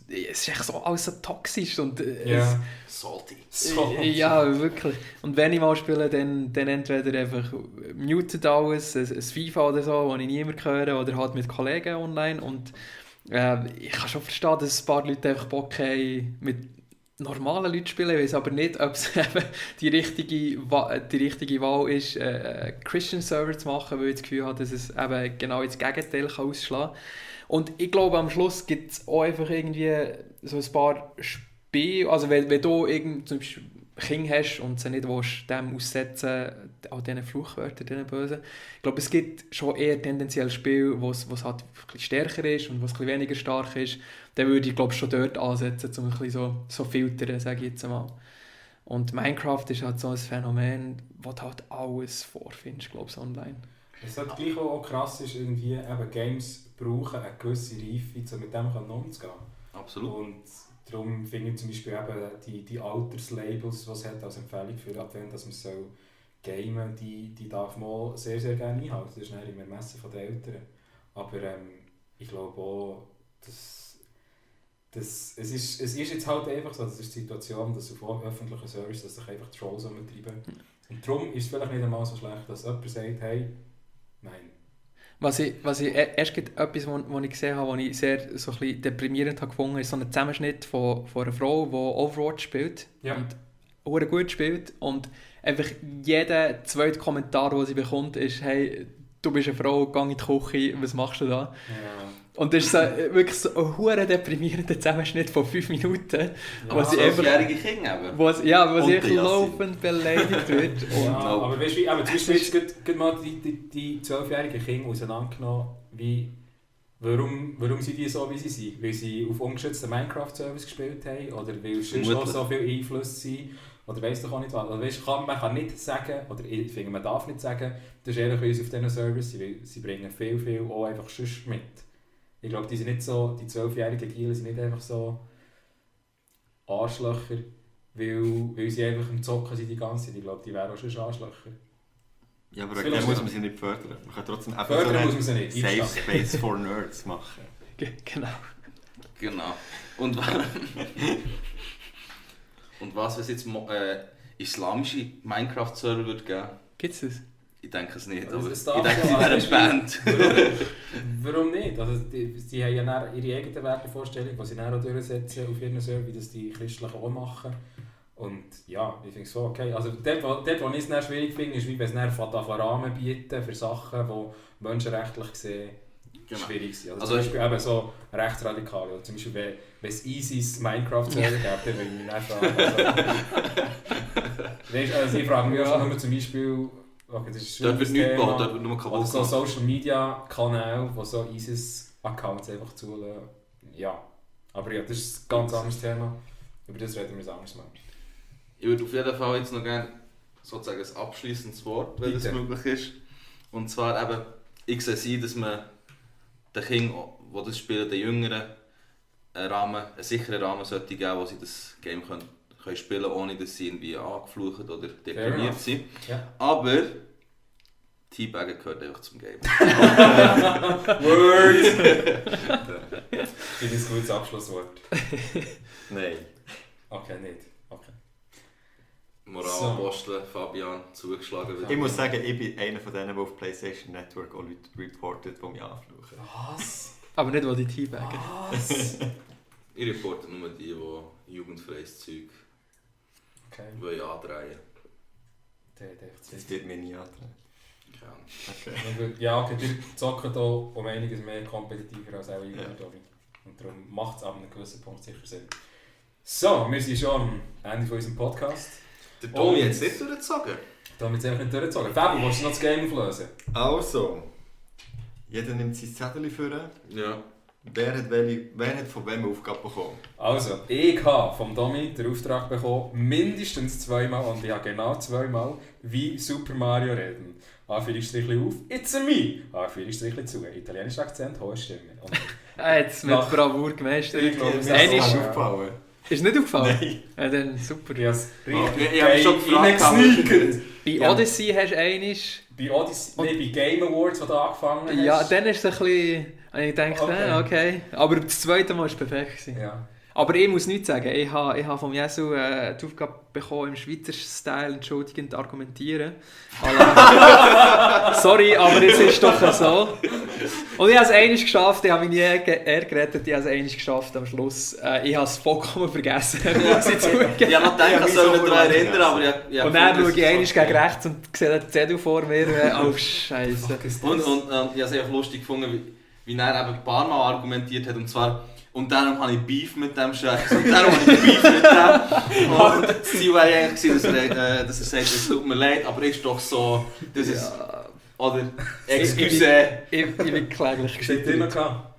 ist echt so alles so toxisch und... Salty. Ja, wirklich. Und wenn ich mal spiele, dann entweder einfach muted alles, ein FIFA oder so, wo ich niemand höre, oder halt mit Kollegen online und ich kann schon verstehen, dass ein paar Leute einfach Bock haben, mit normalen Leute spielen. Ich weiß aber nicht, ob es eben die richtige Wahl ist, Christian Server zu machen, weil ich das Gefühl habe, dass es eben genau ins Gegenteil ausschlagen kann. Und ich glaube, am Schluss gibt es auch einfach irgendwie so ein paar Spiele, also wenn du zum Beispiel Kinder hast und sie nicht willst, dem aussetzen, an diesen Fluchwörtern, diesen Bösen. Ich glaube, es gibt schon eher tendenziell Spiele, wo es halt ein bisschen stärker ist und wo es ein bisschen weniger stark ist. Dann würde ich, glaube, schon dort ansetzen, um ein bisschen so filtern, sage ich jetzt mal. Und Minecraft ist halt so ein Phänomen, wo du halt alles vorfindest, glaube ich, online. Was halt gleich auch krass ist, irgendwie, eben Games brauchen eine gewisse Reife, um mit dem umzugehen. Absolut. Und darum finde ich zum Beispiel eben die Alterslabels, die es hat als Empfehlung für Advent, dass man so gamen, die darf man sehr, sehr gerne einhalten. Das ist dann im Ermessen der Eltern. Aber ich glaube auch, dass es ist jetzt halt einfach so, das ist die Situation, dass auf öffentlichen Service dass sich einfach Trolls umtreiben. Und darum ist es vielleicht nicht einmal so schlecht, dass jemand sagt, hey, nein. Was ich erst etwas, was ich gesehen habe, was ich sehr so ein bisschen deprimierend habe gefunden, ist so ein Zusammenschnitt von einer Frau, die Overwatch spielt und auch gut spielt und einfach jeder zweite Kommentar, den sie bekommt, ist «Hey, du bist eine Frau, geh in die Küche, was machst du da?» Ja. Und das ist so, wirklich so ein verdammt deprimierender Zusammenschnitt von 5 Minuten, wo sie einfach... 12-jährige Kinder eben. Wo sie laufend beleidigt wird. Ja, aber weißt du, zum Beispiel jetzt gerade mal die 12-jährigen Kinder auseinandergenommen, warum sind die so, wie sie sind? Weil sie auf ungeschützten Minecraft-Service gespielt haben? Oder weil sonst noch so viele Einflüsse sind? Oder weiss doch auch nicht was. Also, weißt, man kann nicht sagen, oder ich finde, man darf nicht sagen, das ist eher ein bisschen auf diesen Service, weil sie bringen viel auch einfach sonst mit. Ich glaube, die sind nicht so, die 12-jährigen Gielen sind nicht einfach so Arschlöcher, weil sie einfach im Zocken sind die ganze Zeit. Ich glaube, die wären auch schon Arschlöcher. Ja, aber wegen dem muss man sie nicht fördern. Man kann trotzdem einfach fördern muss man sie nicht. Safe Space for Nerds machen. Genau. Und was, wenn es jetzt islamische Minecraft-Server würde geben? Gibt es das? Ich denke es nicht, Also aber es ich darf denke, sie so, wären also eine Band. Warum nicht? Also sie haben ja dann ihre eigene Wertevorstellung, die sie dann auch durchsetzen auf ihren Server, wie das die Christlichen auch machen. Und ja, ich finde es so okay. Also dort, wo ich es dann schwierig finde, ist, wie wenn es dann Rahmen bieten für Sachen, die menschenrechtlich gesehen schwierig sind. Also zum Beispiel eben so Rechtsradikale. Oder zum Beispiel, wenn es ISIS Minecraft-Server gibt, dann würde ich mich nicht fragen. Also ich frage mich auch nur zum Beispiel, okay, das ist dort wird nichts gebaut, dort wird nur oder kaputt so Social-Media-Kanäle, die so ISIS-Accounts einfach zulassen. Ja, aber ja, das ist ein ganz anderes Thema. Über das reden wir ein anderes Mal. Ich würde auf jeden Fall jetzt noch gerne sozusagen ein abschließendes Wort, wenn das möglich ist. Und zwar eben, ich sehe, dass man den Kindern, die das spielen, den Jüngeren, einen sicheren Rahmen sollte geben, wo sie das Game können spielen, ohne dass sie irgendwie angeflucht oder deprimiert sind. Ja. Aber Teabaggen gehört einfach zum Game. Word! Das ist ein gutes Abschlusswort. Nein. Okay, nicht. Okay. Moralapostel, Fabian, zugeschlagen. Ich muss sagen, ich bin einer von denen, die auf PlayStation Network auch Leute reportet, die mich anfluchen. Was? Aber nicht, wo die Teabaggen. Was? Ich reporte nur die jugendfreies Zeug andrehen. Das wird mir nie antreiben. Okay. Ja, okay, die zocken hier um einiges mehr kompetitiver als auch ich. Und darum macht es ab einem gewissen Punkt sicher Sinn. So, wir sind schon am Ende von unserem Podcast. Der Tommy jetzt nicht durchgezogen. Tommy jetzt einfach nicht durchgezogen. Fabi, willst du noch das Game auflösen? Also, jeder nimmt sein Zettel vor. Ja. Wer hat von wem eine Aufgabe bekommen? Also, ich habe vom Tommy den Auftrag bekommen, mindestens 2-mal, und ich habe genau 2-mal, wie Super Mario reden. Anführungsstrichli auf, it's a me! Anführungsstrichli zu. Italienischer Akzent, hohe Stimme. Jetzt mit Bravour gemeistert. Ich glaube, Mir ist es aufgefallen. Ist nicht aufgefallen? Nein. Ja, dann super. Ich habe schon gefragt. Bei Odyssey hast du einmal... Bei Odyssey, bei Game Awards, wo du angefangen hast. Ja, dann ist es ein bisschen... Ich dachte, okay. Aber das zweite Mal war es perfekt. Ja. Aber ich muss nichts sagen. Ich habe vom Jesu die Aufgabe bekommen, im Schweizer Style entschuldigend argumentieren. Sorry, aber es ist doch so. Und ich habe es einmal geschafft, ich habe mich nie gerettet, ich habe es einmal geschafft am Schluss. Ich habe es vollkommen vergessen, muss ich zugeben. Ich habe noch gedacht, ich soll mich daran erinnern, aber ich Und dann schaue ich einmal gegen rechts und sehe den Zettel vor mir. Oh, Scheiße. Und ich habe es einfach lustig gefunden, wie er eben ein paar Mal argumentiert hat. Und darum habe ich Beef mit dem Scheiß. Und darum habe ich Beef mit dem. Und das Ziel war eigentlich, dass er sagt, es tut mir leid, aber ist doch so. Das ist. Oder. Excuse. Ich bin kläglich Seid ihr noch gehabt?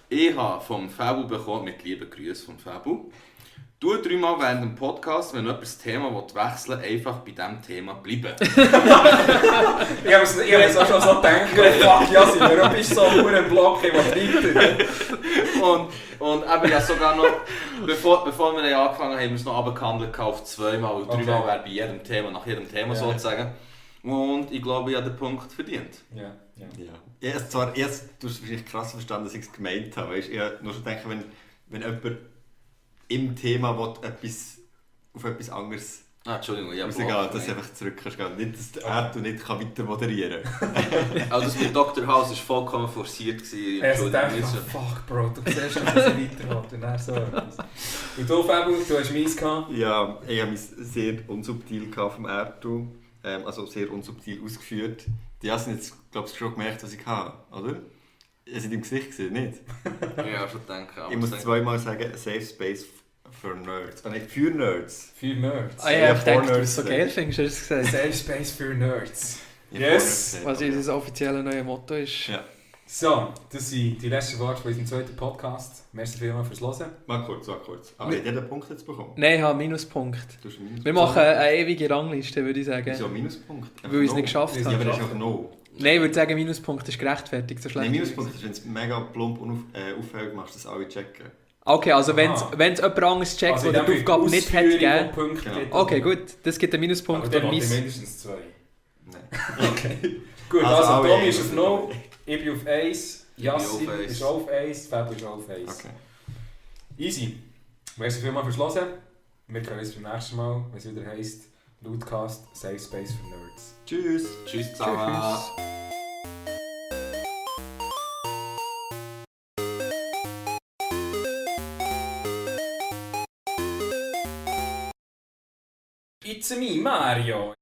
Ich habe vom Fabu bekommen, mit lieben Grüßen von Fabu. Du 3-mal während dem Podcast, wenn jemand das Thema wechseln will, einfach bei diesem Thema bleiben. Ich habe es auch schon so gedacht, fuck ja, warum bist du so ein Block, ich will weiter. Und eben ja sogar noch, bevor wir angefangen haben, haben wir es noch runtergehandelt auf 2-mal und 3-mal wäre bei jedem Thema, nach jedem Thema sozusagen. Und ich glaube, ich habe den Punkt verdient. Ja. Ja, zwar erst, du hast wahrscheinlich krass verstanden, dass ich es gemeint habe. Weißt? Ich nur schon denken, wenn jemand im Thema auf etwas anderes Entschuldigung, ich habe rausgehen, dass du einfach zurück kannst gehen. Nicht, dass er nicht weiter moderieren kann. Also das mit Dr. House war vollkommen forciert. Ich dachte, fuck Bro, du siehst schon, dass ich weitergehe. Und dann so etwas. Und du, Fabu, du hast meins gehabt? Ja, ich habe mich sehr unsubtil vom Erdu. Also sehr unsubtil ausgeführt. Die haben jetzt, glaube ich, schon gemerkt, was ich habe, oder? Ihr seid im Gesicht gesehen, nicht? Ja, schon denken. Ich muss 2-mal sagen, Safe Space for Nerds. Nicht für Nerds. Für Nerds. Ah, ich habe gedacht, du es so geil findest, hast du gesagt. Safe Space für Nerds. Ich Yes! habe Was unser offizielles neues Motto ist. Ja. So, das sind die letzten Worte von unserem zweiten Podcast. Merci vielmals fürs Hören. Mal kurz. Aber hat jeder Punkt jetzt bekommen? Nein, ich habe einen Minuspunkt. Du hast einen Minuspunkt. Wir machen eine ewige Rangliste, würde ich sagen. Wieso ein Minuspunkt? Weil wir es nicht geschafft Ja, haben. aber das ist einfach no. Nein, ich würde sagen, Minuspunkt ist gerechtfertigt. So schlecht Nein, Minuspunkt ist, wenn es mega plump auffällt, machst du das alle checken. Okay, also wenn es Aha. jemand anderes checkt, Also der die Aufgabe nicht hat gegeben. Punkte Genau. gibt. Okay, gut. Das gibt einen Minuspunkt. Aber dann Und mache ich mein... mindestens 2. Nein. Okay. Gut, Also also alle Tommy eins. ist auf 0, ich bin auf 1, Ich bin Yassi auf 1. ist auch auf 1, Fabio ist auch auf 1. Okay. Easy. Merci vielmals fürs Hören. Wir hören uns beim nächsten Mal, wenn es wieder heisst Lootcast Safe Space for Nerds. Tschüss. Tschüss zusammen. It's me, Mario!